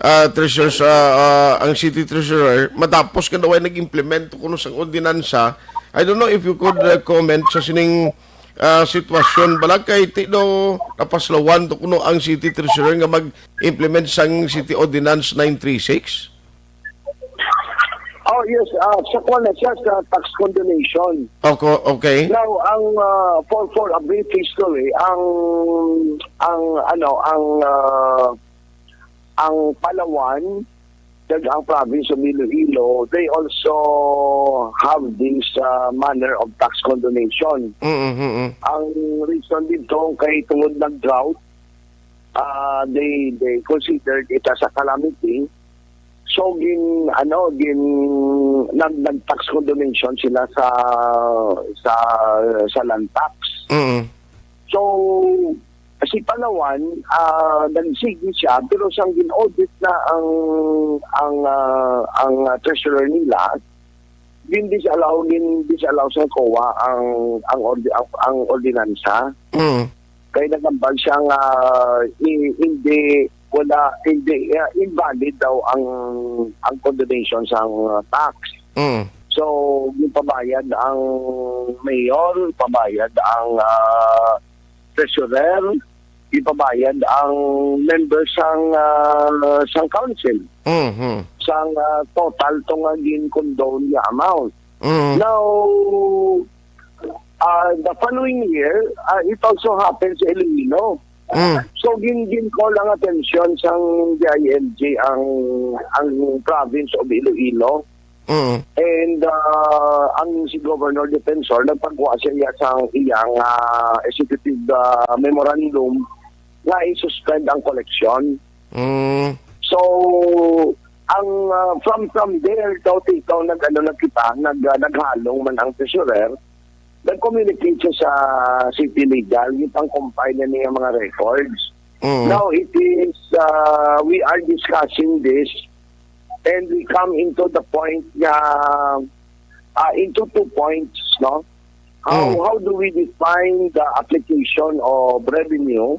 ah, treasurer sa, ah, ang city treasurer. Matapos nga daw ay nag-implement kuno sang ordinansa. I don't know if you could, ah, comment sa sining, ah, sitwasyon bala kay ti do napaslawan to kuno ang city treasurer nga mag-implement sang city ordinance nine three six. Oh, yes. Ah, sa kuwan na siya, sa tax condonation. Oko-, okay. Now, ang, ah, for, for a brief history, ang, ang, ano, ang, ah, ang Palawan, kag ang province of Iloilo, they also have this, ah, manner of tax condonation. Mm, mm, mm. Ang reason dito kay tungod nag-drought, ah, they, they considered it as a calamity. So, gin-, ano, gin-, nag-, nag-tax condonation sila sa, sa, sa land tax. Mm. So, si Palawan, ah, nagsigi siya, pero sang gin-audit na ang, ang, ah, ang, ah, treasurer nila, gin-disallow, gin-disallow sa kowa ang, ang ordi-, ang, ang ordinansa. Mm. Kay nagambal siya nga, i-, hindi, wala, hindi, ah, invalid daw ang, ang condonation sang, ah, tax. Mm. So, gipabayad ang mayor, pabayad ang, ah, treasurer, gipabayad ang member sang, ah, sang council, Mhm. sang, ah, total to nga gin-condone nga amount. Mm. Now, ah, the following year, ah, it also happened sa Iloilo. Mm. So, gin-, gin-call ang atensyon sang D I L G ang, ang province of Iloilo. Mm. And, ah, ang si Governor Defensor, nagpagwa siya iya sang iyang, ah, executive, ah, memorandum nga i-suspend ang collection. Mm. So, ang, ah, from, from there, daw, ikaw, nag-, ano na kita, nag-, ah, naghalong man ang treasurer, nag-communicate siya sa City Legal, yung pang-compile na niya mga records. Mm. Now, it is, ah, we are discussing this, and we come into the point na, ah, into two points, no? How, Mm. how do we define the application of revenue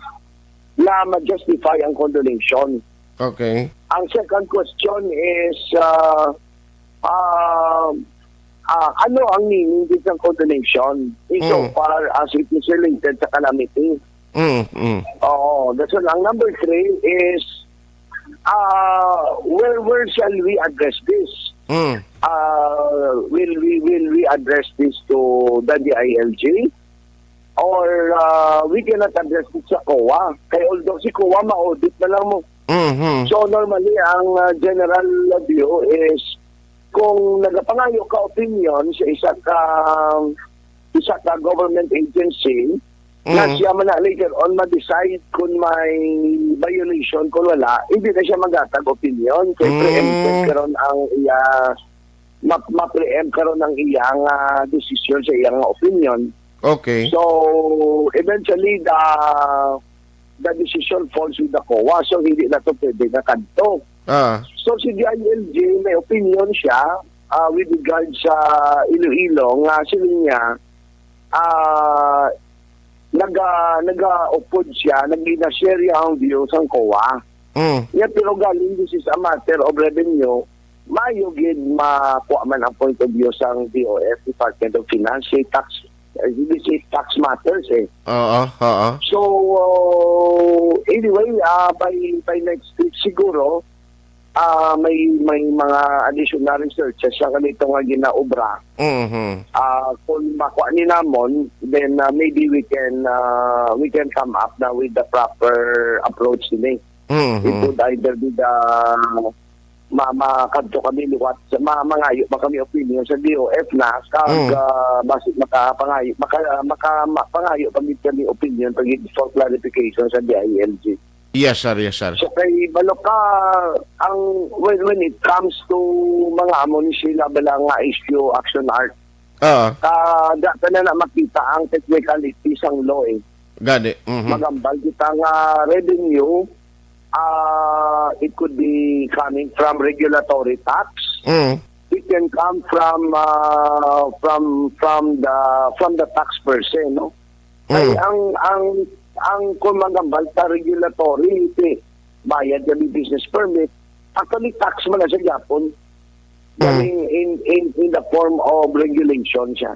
na ma-justify ang condonation? Okay. Ang second question is, ah, ah, ah, ano ang meaning din ng condonation in so Mm. far as it is related sa calamity? Mm, mm. Oo, that's all. Ang number three is, ah, where, where shall we address this? Mm. Ah, will we, will we address this to the D I L G? Or, ah, we cannot address it sa kowa? Kay although si kowa, ma-audit na lang mo. Mhm. So, normally, ang, ah, general view is, kung nagapangayo ka opinion sa isa ka, isa ka government agency, na Mm. siya man na later on ma-decide kung may violation, kung wala, hindi na siya maghatag opinion. Kay Mm. preempted karon ang iya, ma-, ma-preempt karon ang iyang, ah, decision sa iyang opinion. Okay. So, eventually, the, the decision falls with the COA. So, hindi na to pwede na kadto. Ah. So, si D I L G, may opinion siya, ah, with regards sa Iloilo, nga sila niya, ah, naga-, naga-upod siya, nag-, na-share niya ang view sang COA. Mm. Niya, pero galing, this is a matter of revenue, maayo gid makuha man ang point of view sang D O F, Department of Finance, say tax, eh, this is tax matters eh. Oo, oo. So, uh, anyway, ah, by, by next week siguro, ah, may, may mga additional researches sa ganito nga ginaobra. Mhm. Ah, kung makuha ni namon, then, ah, maybe we can, ah, we can come up na with the proper approach din eh. Mhm. It would either be the ma-, makadto kami liwat sa ma-, mangayo pa kami opinion sa D O F na kag, Mm. ah, basi makapangayo, maka-, maka-, ma-, pangayo pa gid kami opinion pag for clarification sa D I L G. Yes, sir. Yes, sir. So, kay balo ka, ang, when, when it comes to mga amo ni sila bala nga issue, action art, Ah. ka, da ka na, na makita ang technicality sang law eh. Gani. Mhm. Magambal kita nga revenue, ah, it could be coming from regulatory tax. Mm. It can come from, ah, from, from the, from the tax per se, no? Kay Mm. ang, ang, ang kung magambal ta regulatory, iti, bayad kami business permit, actually tax man na siya gyapon. Mm. Galing in, in, in the form of regulation siya.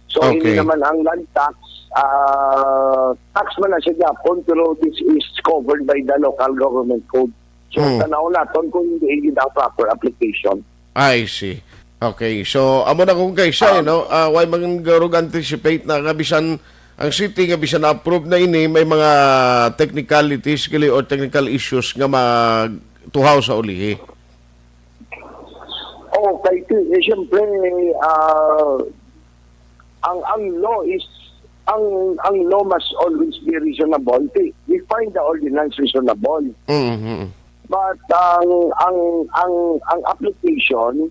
So, hindi Okay. naman ang land tax, ah, tax man na siya gyapon, pero this is covered by the local government code. So, Mm. tanaw naton kung hindi gid ang proper application. I see. Okay. So, amo na kung kaisa, eh, Um, no? Ah, why man garo anticipate na nga bisan ang city nga bisan na-approve na ini, may mga technicalities gali or technical issues nga magtuhaw sa ulihi? Okay, ti-, eh, siyempre, ah, ang, ang law is, ang, ang law must always be reasonable. Ti-, we find the ordinance reasonable. Mhm. But ang, ang, ang, ang application,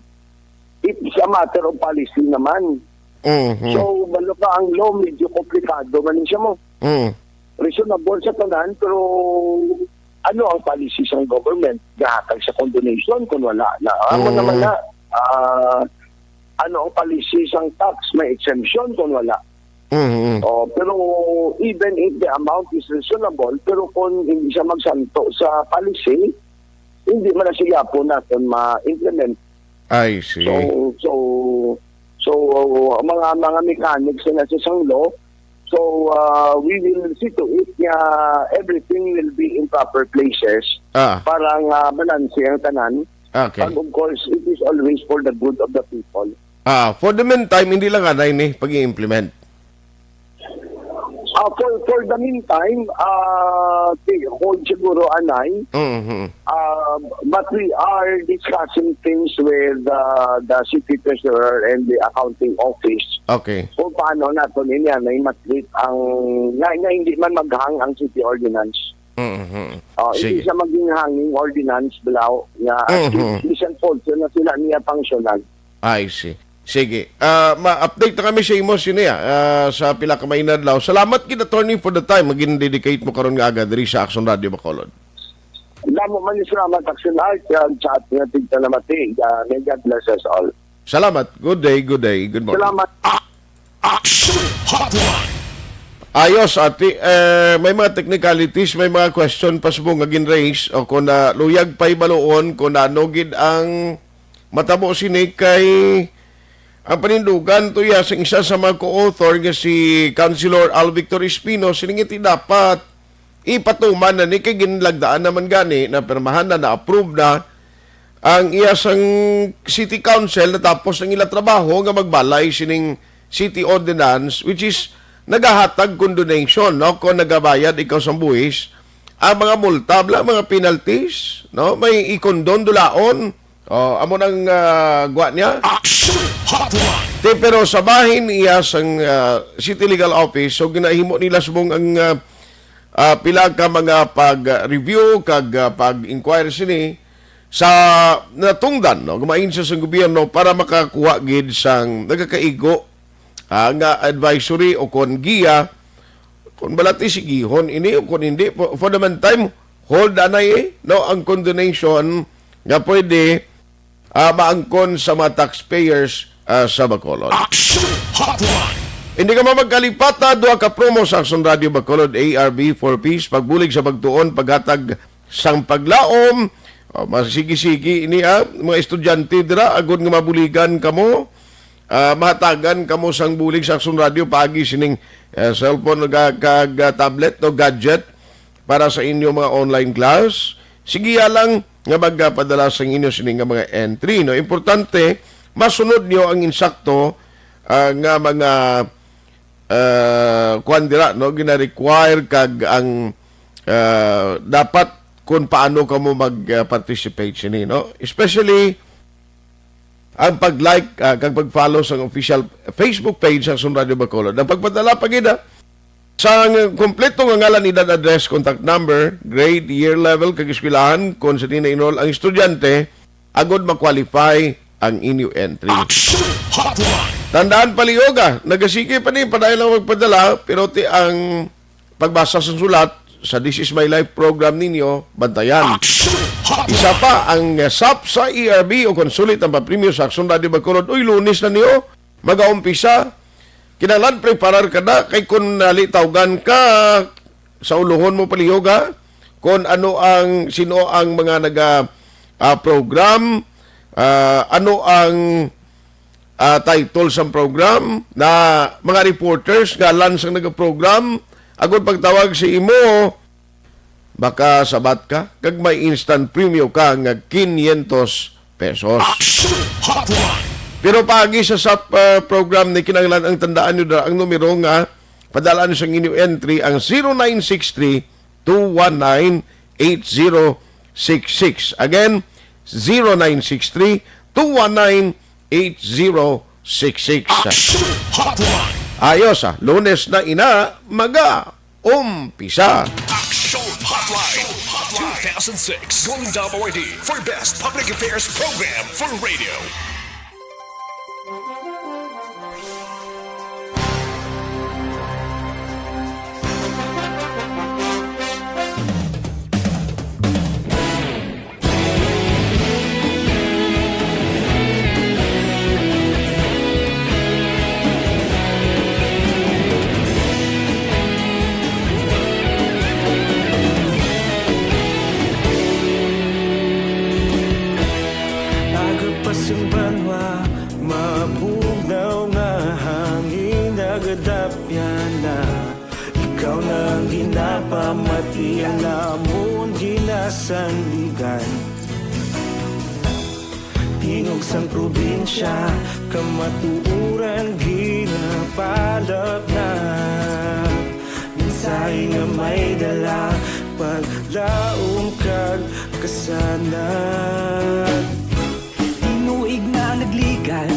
it's a matter of policy naman. Mhm. So, balo ka ang law, medyo komplikado man siya mo. Mm. Reasonable sa tanan, pero ano ang policy sang government? Gahatag sa condonation kung wala na. Amo Mm. naman na, ah, ano ang policy sang tax? May exemption kung wala. Mm, mm. Oh, pero even if the amount is reasonable, pero kung hindi siya magsanto sa policy, hindi man na siya po natin ma-implement. I see. So, so, so, ang mga, mga mechanics na nasa sang law, so, ah, we will see to it nga everything will be in proper places Ah. para nga balanse ang tanan. Okay. And of course, it is always for the good of the people. Ah, for the meantime, hindi lang anay ni pag-i-implement. Ah, for, for the meantime, ah, ti-, hold siguro anay. Mhm. Ah, but we are discussing things with, ah, the city treasurer and the accounting office. Okay. Kung paano naton ini anay matreat ang, nga, nga hindi man maghang ang city ordinance. Mhm. Ah, hindi Sige. siya maging hanging ordinance, balaw, nga at Mhm. least bisan false na sila niya functional. I see. Sige. Ah, ma-update na kami sa imo, sini, ah, ah, sa pila ka mainadlaw. Salamat gid, attorney, for the time nga gin-dedicate mo karon nga aga diri sa Action Radio Bacolod. Damo man ni salamat, Action Art, kag sa ating tigtanamati. Ah, may God bless us all. Salamat. Good day, good day, good morning. Salamat. A-, Action Hotline. Ayos, ati, eh, may mga technicalities, may mga question pa subong nga gin-raise o kung na luyag pa'y baluon kung ano gid ang matabo sini kay ang panindugan to ya sa isa sa mga co-author nga si Councilor Al Victor Espino, sining iti dapat ipatuman na ni kay ginlagdaan naman gani, napirmahan na, na-approve na ang iya sang city council, natapos ang ila trabaho nga magbalay sining city ordinance, which is nagahatag condonation, no? Kung nagabayad ikaw sang buhis, ang mga multa, bla, mga penalties, no? May ikondon dulaon. Oh, amo nang, ah, gwa niya. Action Hotline. Eh, pero sa bahin iya sang, ah, City Legal Office, so ginahimo nila subong ang, ah, ah, pila ka mga pag-review kag, ah, pag-inquire sini sa natungdan, no, nga mainsa sang gobyerno para makakuha gid sang nagakaigo, ah, nga advisory o kon giya, kon balati sigihon ini o kon hindi. For, for the meantime, hold anay, eh, no, ang condonation nga pwede, ah, maangkon sa mga taxpayers, ah, sa Bacolod. Action Hotline! Hindi ka mamagkalipata, duha ka promo sa Action Radio Bacolod, A R B, Four Ps, pagbulig sa pagtuon, paghatag sang paglaom, ah, masigi-sigi ini, ah, mga estudyante dira, agod nga mabuligan kamo, ah, mahatagan kamo sang bulig sa Action Radio, paagi sining, ah, cellphone, kag, kag, ah, tablet o gadget para sa inyo mga online class. Sige lang nga magpadala sang inyo sini nga mga entry, no? Importante, masunod niyo ang insakto, ah, nga mga, ah, kuwan dira, no? Gina-require kag ang, ah, dapat kung paano kamo mag-participate sini, no? Especially ang pag-like, ah, kag pag-follow sa official Facebook page sa Action Radio Bacolod. Ang pagpadala pa gid, ah, sa kompleto nga ngalan, edad, address, contact number, grade, year level, kag eskwelahan, kung sa diin na-enroll ang estudyante, agod ma-qualify ang inyo entry. Action Hotline! Tandaan, palihog, ah, nagasige pa ni, padayon lang magpadala, pero ti ang pagbasa sa sulat sa This Is My Life program ninyo, bantayan. Action Hotline! Isa pa, ang, uh, sap sa E R B o konsulit ang papremyo sa Action Radio Bacolod. Uy, Lunes na niyo, magaumpisa. Kinahanglan preparar ka na, kay kung nalitawgan ka, sa ulohon mo palihog, ha, kung ano ang, sino ang mga naga, ah, program, ah, ano ang, ah, title sang program, na mga reporters, ngalan sang nagaprogram, agod pagtawag sa imo, baka sabat ka, kag may instant premium ka nga quinientos pesos. Action Hotline! Pero paagi sa sap, ah, program ni, kinahanglan ang tandaan nyo na ang numero nga padalaan sa inyo entry ang zero nine six three two one nine eight zero six six. Again, zero nine six three two one nine eight zero six six. Action Hotline! Ayos, ah. Lunes na ina, maga umpisa. Action Hotline two thousand six. Golden Dove Awardee for Best Public Affairs Program for Radio. Aga pa sing banwa, mabugnaw nga hangin, nagadapyan na. Ikaw na ang ginapamati, ang amon ginasandigan. Tingog sang probinsya, kamatuoran ginapalapnap. Mensahe nga may dala, paglaom kag kasanag. Tinuig na nagligan,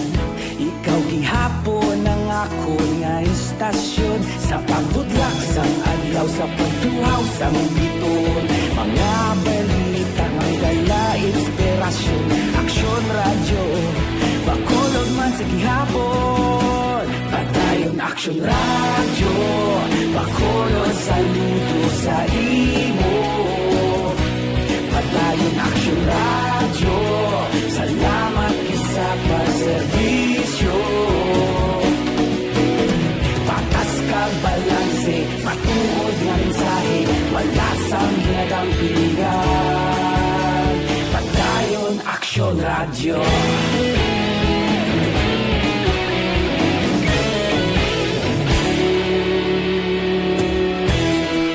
ikaw gihapon ang akon nga istasyon. Sa pagbudlak sang adlaw, sa pagtuhaw sang bituon, mga balita nga dala inspirasyon. Aksyon Radyo Bacolod man sa gihapon. Padayon Aksyon Radyo Bacolod, saludo sa imo. Padayon Aksyon Radyo, salamat gid sa pagserbisyo. Patas kag balanse, matuod nga mensahe, wala sang ginadampigan. Padayon Aksyon Radyo.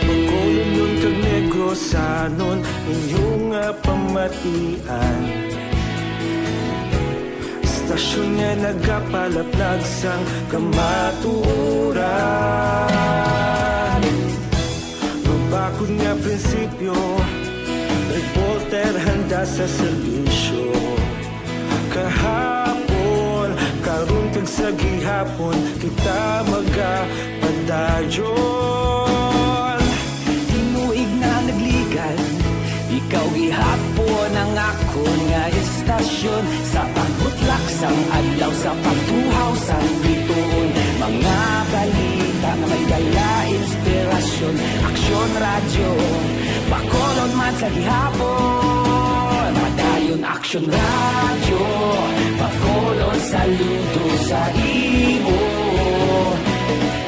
Bacolodnon kag Negrosanon, inyo nga pamatian. Istasyon nga nagapalaplag sang kamatuoran. Mabakod nga prinsipyo, reporter handa sa serbisyo. Kahapon, kag Karon kag sa gihapon kita magapadayon. Tinuig na nagligan, ikaw gihapon ang akon nga istasyon. Sa pagbutlak sang adlaw, sa pagtuhaw sang bituon, mga balita nga may dala inspirasyon. Aksyon Radyo, Bacolod man sa gihapon. Padayon Aksyon Radyo, Bacolod, saludo sa imo.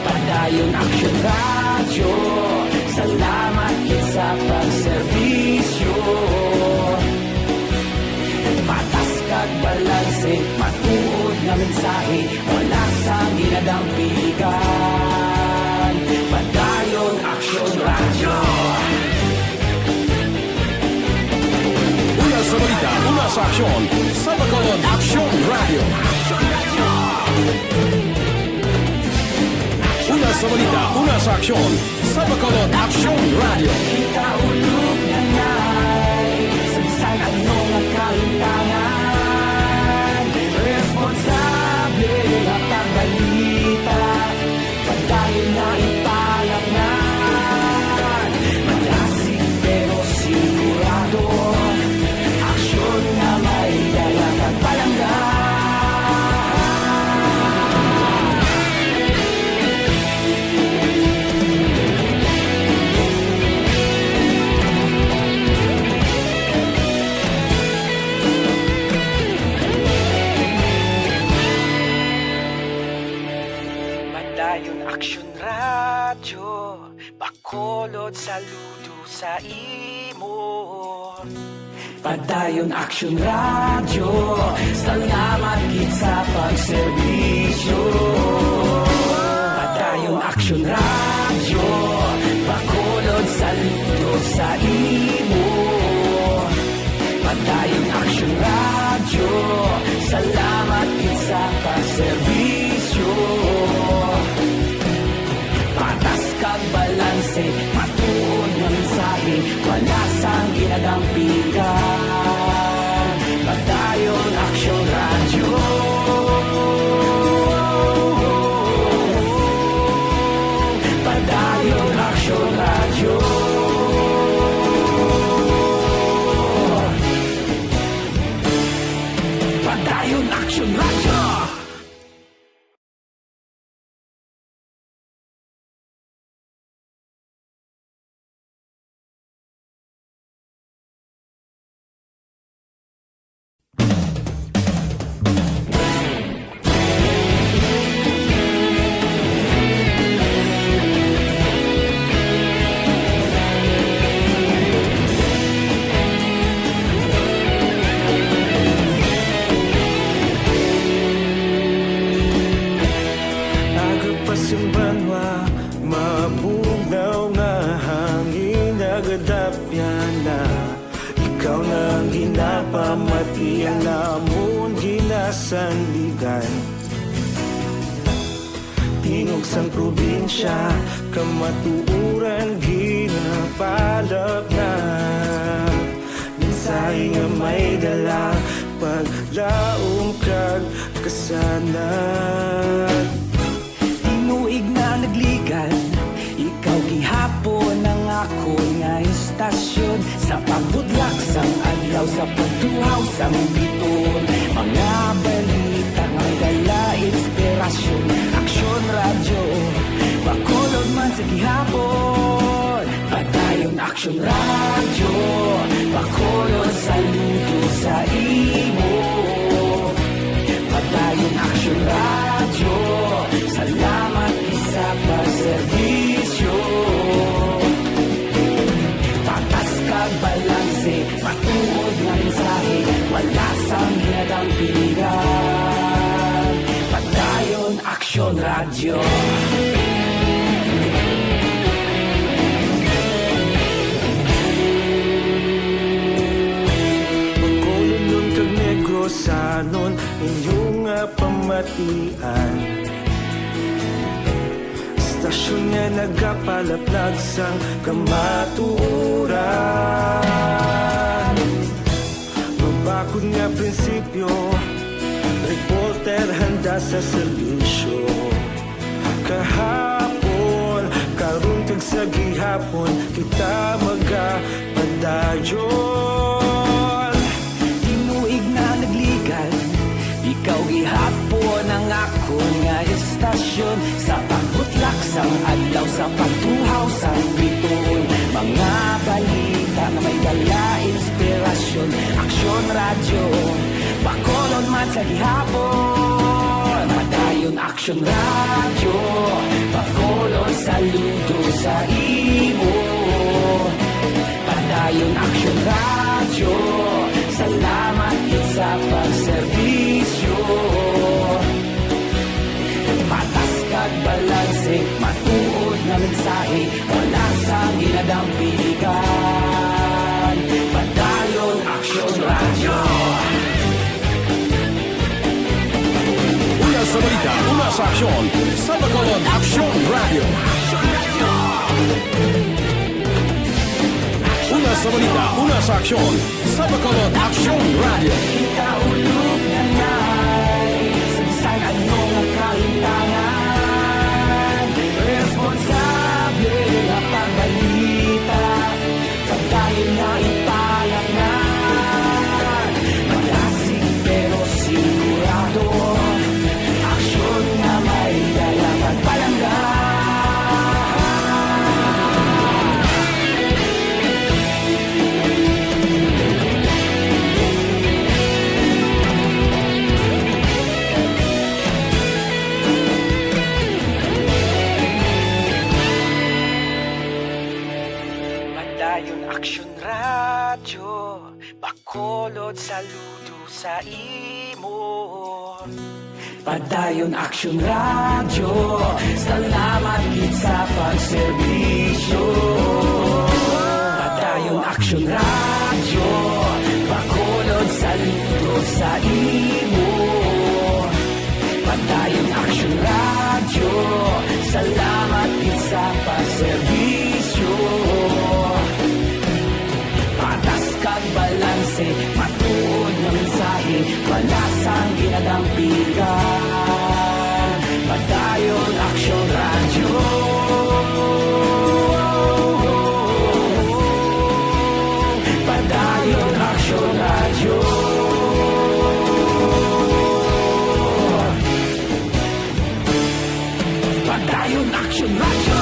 Padayon Aksyon Radyo, salamat gid sa pagserbisyo. Patas kag balanse, matuod nga mensahe, wala sang ginadampigan. Padayon Aksyon Radyo. Una sa balita, una sa aksyon, sa Bacolod Aksyon Radyo. Una sa balita, una sa aksyon, sa Bacolod Aksyon Radyo. Kita ulog na nay, sa bisan ano nga kahimtangan, responsable nga pagbalita. Padayon na ipalatnan. Malasig pero sigurado. Aksyon nga may dala kag palangga. Padayon Aksyon Radyo, Bacolod, saludo sa imo. Padayon Aksyon Radyo, salamat gid sa pagserbisyo. Padayon Aksyon Radyo, Bacolod, saludo sa imo. Padayon Aksyon Radyo, salamat gid sa pagserbisyo. Patas kag balanse, matuod nga mensahe, wala sang ginadampigan. Padayon Aksyon Radyo. Padayon Aksyon Radyo. Padayon Aksyon Radyo. Aga pa sing banwa, mabugnaw nga hangin nagadapyan na. Ikaw na ang ginapamatian namon ginasandigan. Tingog sang probinsya, kamatuoran ginapalapnag. Mensahe nga may dala, paglaom kag kasanag. Tinuig na nagligan, ikaw gihapon ang akon nga istasyon. Sa pagbudlak sang adlaw, sa pagtuhaw sang bituon, mga balita nga dala inspirasyon. Aksyon Radyo, Bacolod man sa gihapon. Padayon Aksyon Radyo, Bacolod, saludo sa imo. Padayon Aksyon Radyo, salamat gid sa pagserbisyo. Patas kag balanse, matuod nga mensahe, wala sang ginadampigan. Padayon Aksyon Radyo. Bacolodnon kag Negrosanon, inyo nga pamatian. Istasyon nga nagapalaplag sang kamatuoran. Mabakod nga prinsipyo, report Ter handa sa serbisyo. Kahapon, karon kag sa gihapon, kita magapadayon. Tinuig na nagligan, ikaw gihapon ang akon nga estasyon. Sa pagbutlak sang adlaw, sa pagtuhaw sang bituon, mga balita nga may dala inspirasyon. Aksyon Radyo, Bacolod man sa gihapon. Padayon Aksyon Radyo, Bacolod saludo sa imo. Padayon Aksyon Radyo, salamat gid sa pagserbisyo. Patas kag balanse, matuod nga mensahe, wala sang ginadampigan. Padayon Aksyon Radyo. Una sa balita, una sa aksyon, sa Bacolod Aksyon Radyo. Una sa balita, una sa aksyon, sa Bacolod Aksyon Radyo. Kita ulog na ngay, sa bisan ano nga kahintangan, responsable nga pagbalita, pagdayon nga ipalaknag, malasig pero sigurado, aksyon nga may dala pagpalangga. Padayon Aksyon Radyo, Bacolod saludo sa imo. Padayon Aksyon Radyo, salamat gid sa pagserbisyo. Padayon Aksyon Radyo, Bacolod saludo sa imo. Padayon Aksyon Radyo, salamat gid sa pagserbisyo. Patas kag balanse, matuod nga mensahe, wala sang ginadampigan. Padayon Aksyon Radyo. Padayon Aksyon Radyo. Padayon Aksyon Radyo.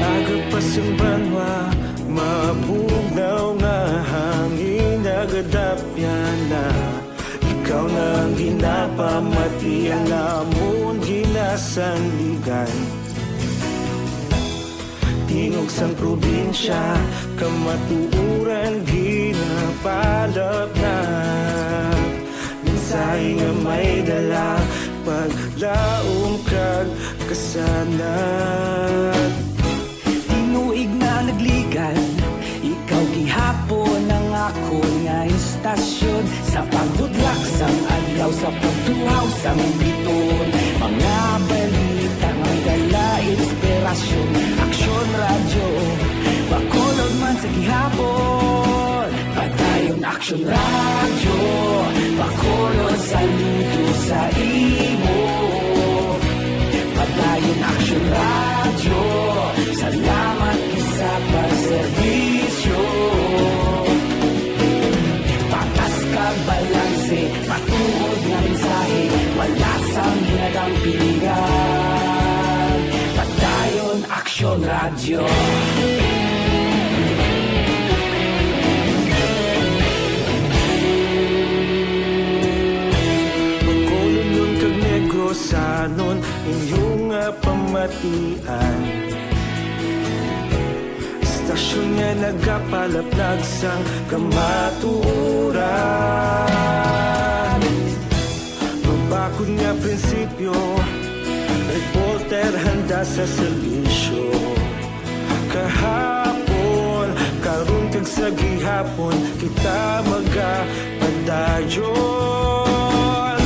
Aga pa sang banwa, mabugnaw nga hangin nagadapyan na. Ikaw na ang ginapamati, ang amon ginasandigan. Tingog sang probinsya, kamatuoran ginapalapnap. Mensahe nga may dala, paglaom kag kasanag. Tinuig na nagligan, ikaw gihapon ang akon nga istasyon. Sa pagbudlak sang adlaw, sa pagtuhaw sang biton, mga balita nga may dala inspirasyon. Aksyon Radyo, Bacolod man sa gihapon. Padayon Aksyon Radyo, Bacolod saludo sa imo. Padayon Aksyon Radyo, salamat gid sa pagserbisyo. Patas kag balanse, matuod nga mensahe, wala sang ginadampigan. Padayon Aksyon Radyo. Bacolodnon kag Negrosanon, inyo nga pamatian. Istasyon nga nagapalaplag sang kamatuoran. Kun nga prinsipyo, reporter handa sa serbisyo. Kahapon, karon kag sa gihapon, kita magapadayon.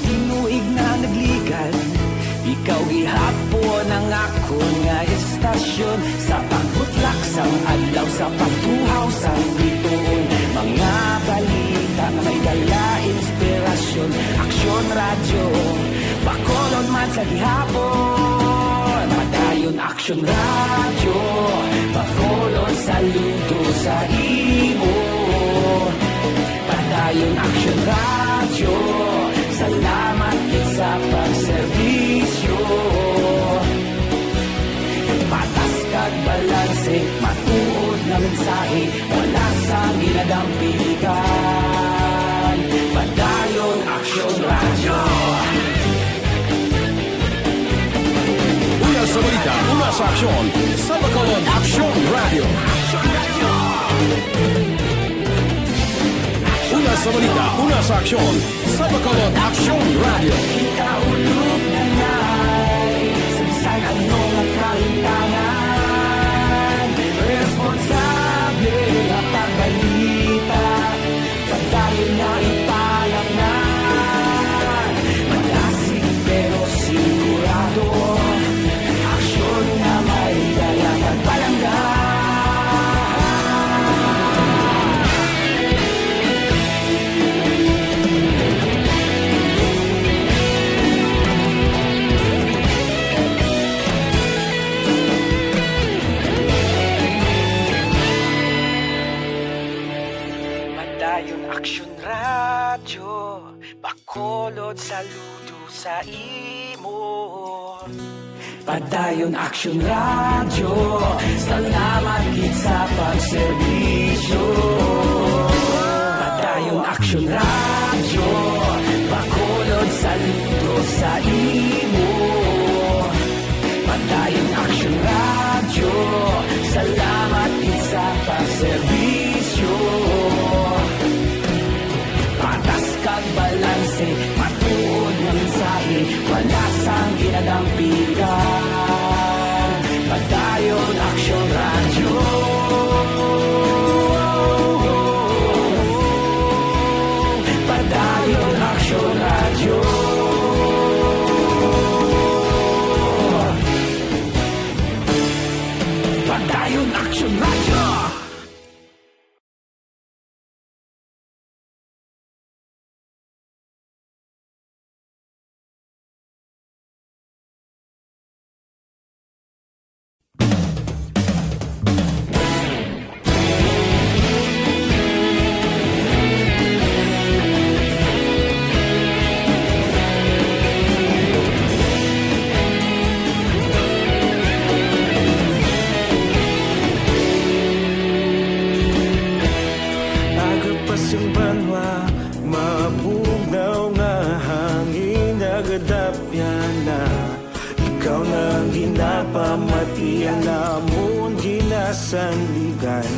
Tinuig na nagligad, ikaw gihapon ang akon nga istasyon. Sa pagbutlak sang adlaw, sa pagtuhaw sang bituon, mga balita nga may dala inspirasyon. Aksyon Radyo, Bacolod man sa gihapon. Padayon Aksyon Radyo, Bacolod, saludo sa imo. Padayon Aksyon Radyo, salamat gid sa pagserbisyo. Patas kag balanse, matuod nga mensahe, wala sang ginadampigan. Padayon Aksyon Radyo. Una sa balita, una sa aksyon, sa Bacolod Aksyon Radyo. Una sa balita, una sa aksyon, sa Bacolod Aksyon Radyo. Kita ulog na nai, sa bisan ano nga kahintangan, responsable nga pagbalita, padayon nga ipalapnan. Malasig pero sigurado, aksyon nga may dala kag palangga. Padayon Aksyon Radyo, Bacolod, saludo sa imo. Padayon Aksyon Radyo, salamat gid sa pagserbisyo. Padayon Aksyon Radyo, Bacolod, saludo sa imo. Padayon Aksyon Radyo, salamat gid sa pagserbisyo. Patas kag balanse, matuod nga mensahe, wala sang ginadampigan. Padayon Aksyon Radyo. Padayon Aksyon Radyo. Padayon Aksyon Radyo. Agapas ang banwa, mabugnaw nga hangin, nagadapyan na. Ikaw na ang ginapamatian, amon ginasandigan.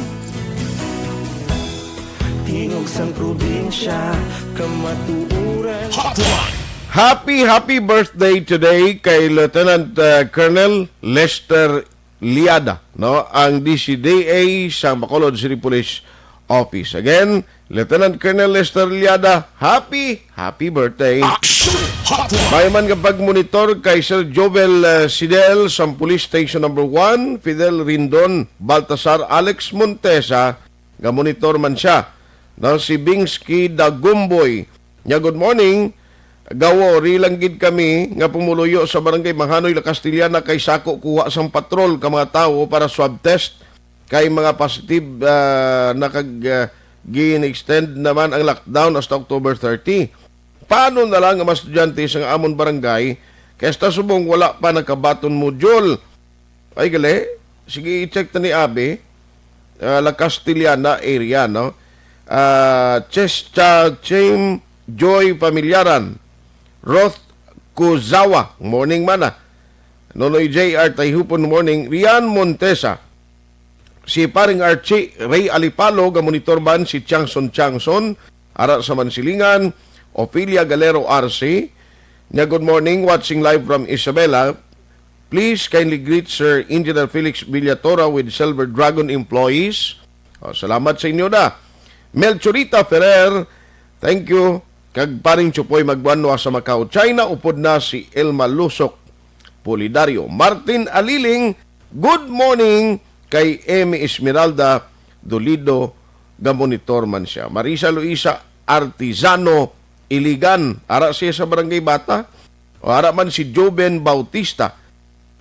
Tingog sang probinsya, kamatuoran. Hotline. Happy, happy birthday today kay Lieutenant, uh, Colonel Lester Liada, no? Ang D C D A sa Bacolod City Police Office. Again, Lieutenant Colonel Lester Liada, happy, happy birthday. Action Hotline. May man nga pag-monitor kay Sir Jovel, uh, Sidel sa Police Station Number One, Fidel Rindon, Baltasar, Alex Montesa, nga monitor man siya. Now, si Bingsky Dagumboy niya, "Good morning. Gawo, ri lang gid kami nga pumuluyo sa Barangay Mahanoy, La Castellana, kay sako kuha sang patrol ka mga tawo para swab test, kay mga positive, ah, na kag, ah, gin-extend naman ang lockdown hasta October thirty. Paano na lang ang mga estudyante sa amon barangay, kay hasta subong wala pa nagkabaton module?" Ay, gali. Sige, i-check ta ni Abi. Ah, La Castellana area, no? Ah, Chescha Chim Joy Pamilyaran. Roth Kuzawa. Morning, mana. Nonoy J R Tayhupon, morning. Rian Montesa. Si Paring Archie Ray Alipalo, ga monitor man si Changson Changson, ara sa Mansilingan, Ophelia Galero R C, Nya, good morning, watching live from Isabela. Please kindly greet Sir Engineer Felix Villatora with Silver Dragon employees. Oh, salamat sa inyo na. Melchorita Ferrer, thank you. Kag paring Chupoy Magbuanwa sa Macau, China, upod na si Elma Lusok Pulidario. Martin Aliling, good morning kay Emmy Esmeralda Dolido, gamonitor man siya. Marisa Luisa Artizano Iligan, ara siya sa Barangay Bata. O ara man si Joven Bautista.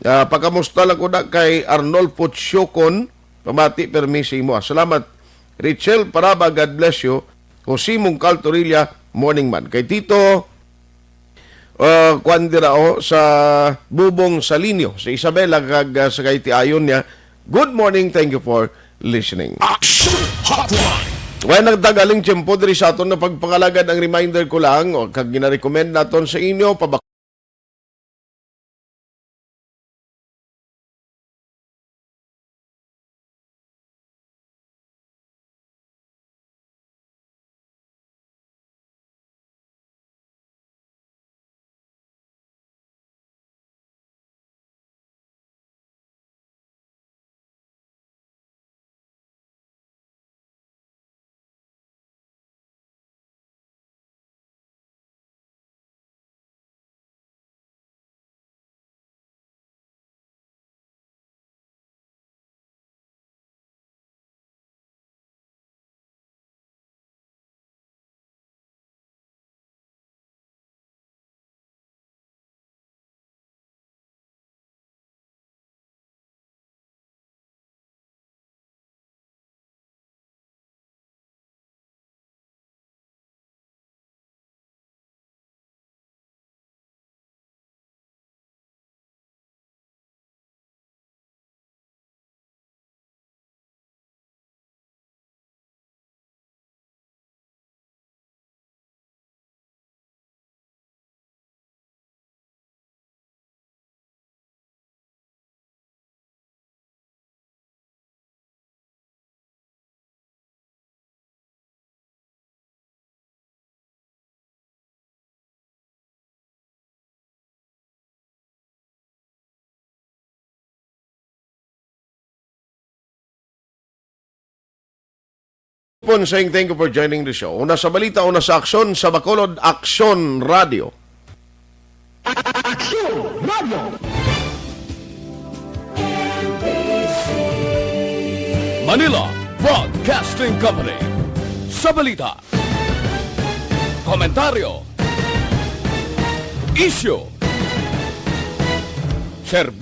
Ah, pakamusta lang ko na kay Arnolfo Siocon, pamati permi sa imo. Salamat. Richel Paraba, God bless you. Jose Mungcal Torilla, morning man. Kay Tito, ah, kuan dira, oh, sa Bubong Salinio, sa Isabela, kag, ah, sa Kaitiayon niya. Good morning, thank you for listening. Action Hotline. Way nagtagaling tiyempo diri sa aton na pagpangalagad. Ang reminder ko lang, o, kag ginarecommend naton sa inyo, pabak- Pon saying thank you for joining the show. Una sa balita, una sa aksyon, sa Bacolod, Aksyon Radio. Aksyon Radio. Manila Broadcasting Company. Sa balita, komentaryo, isyu, serbisyo.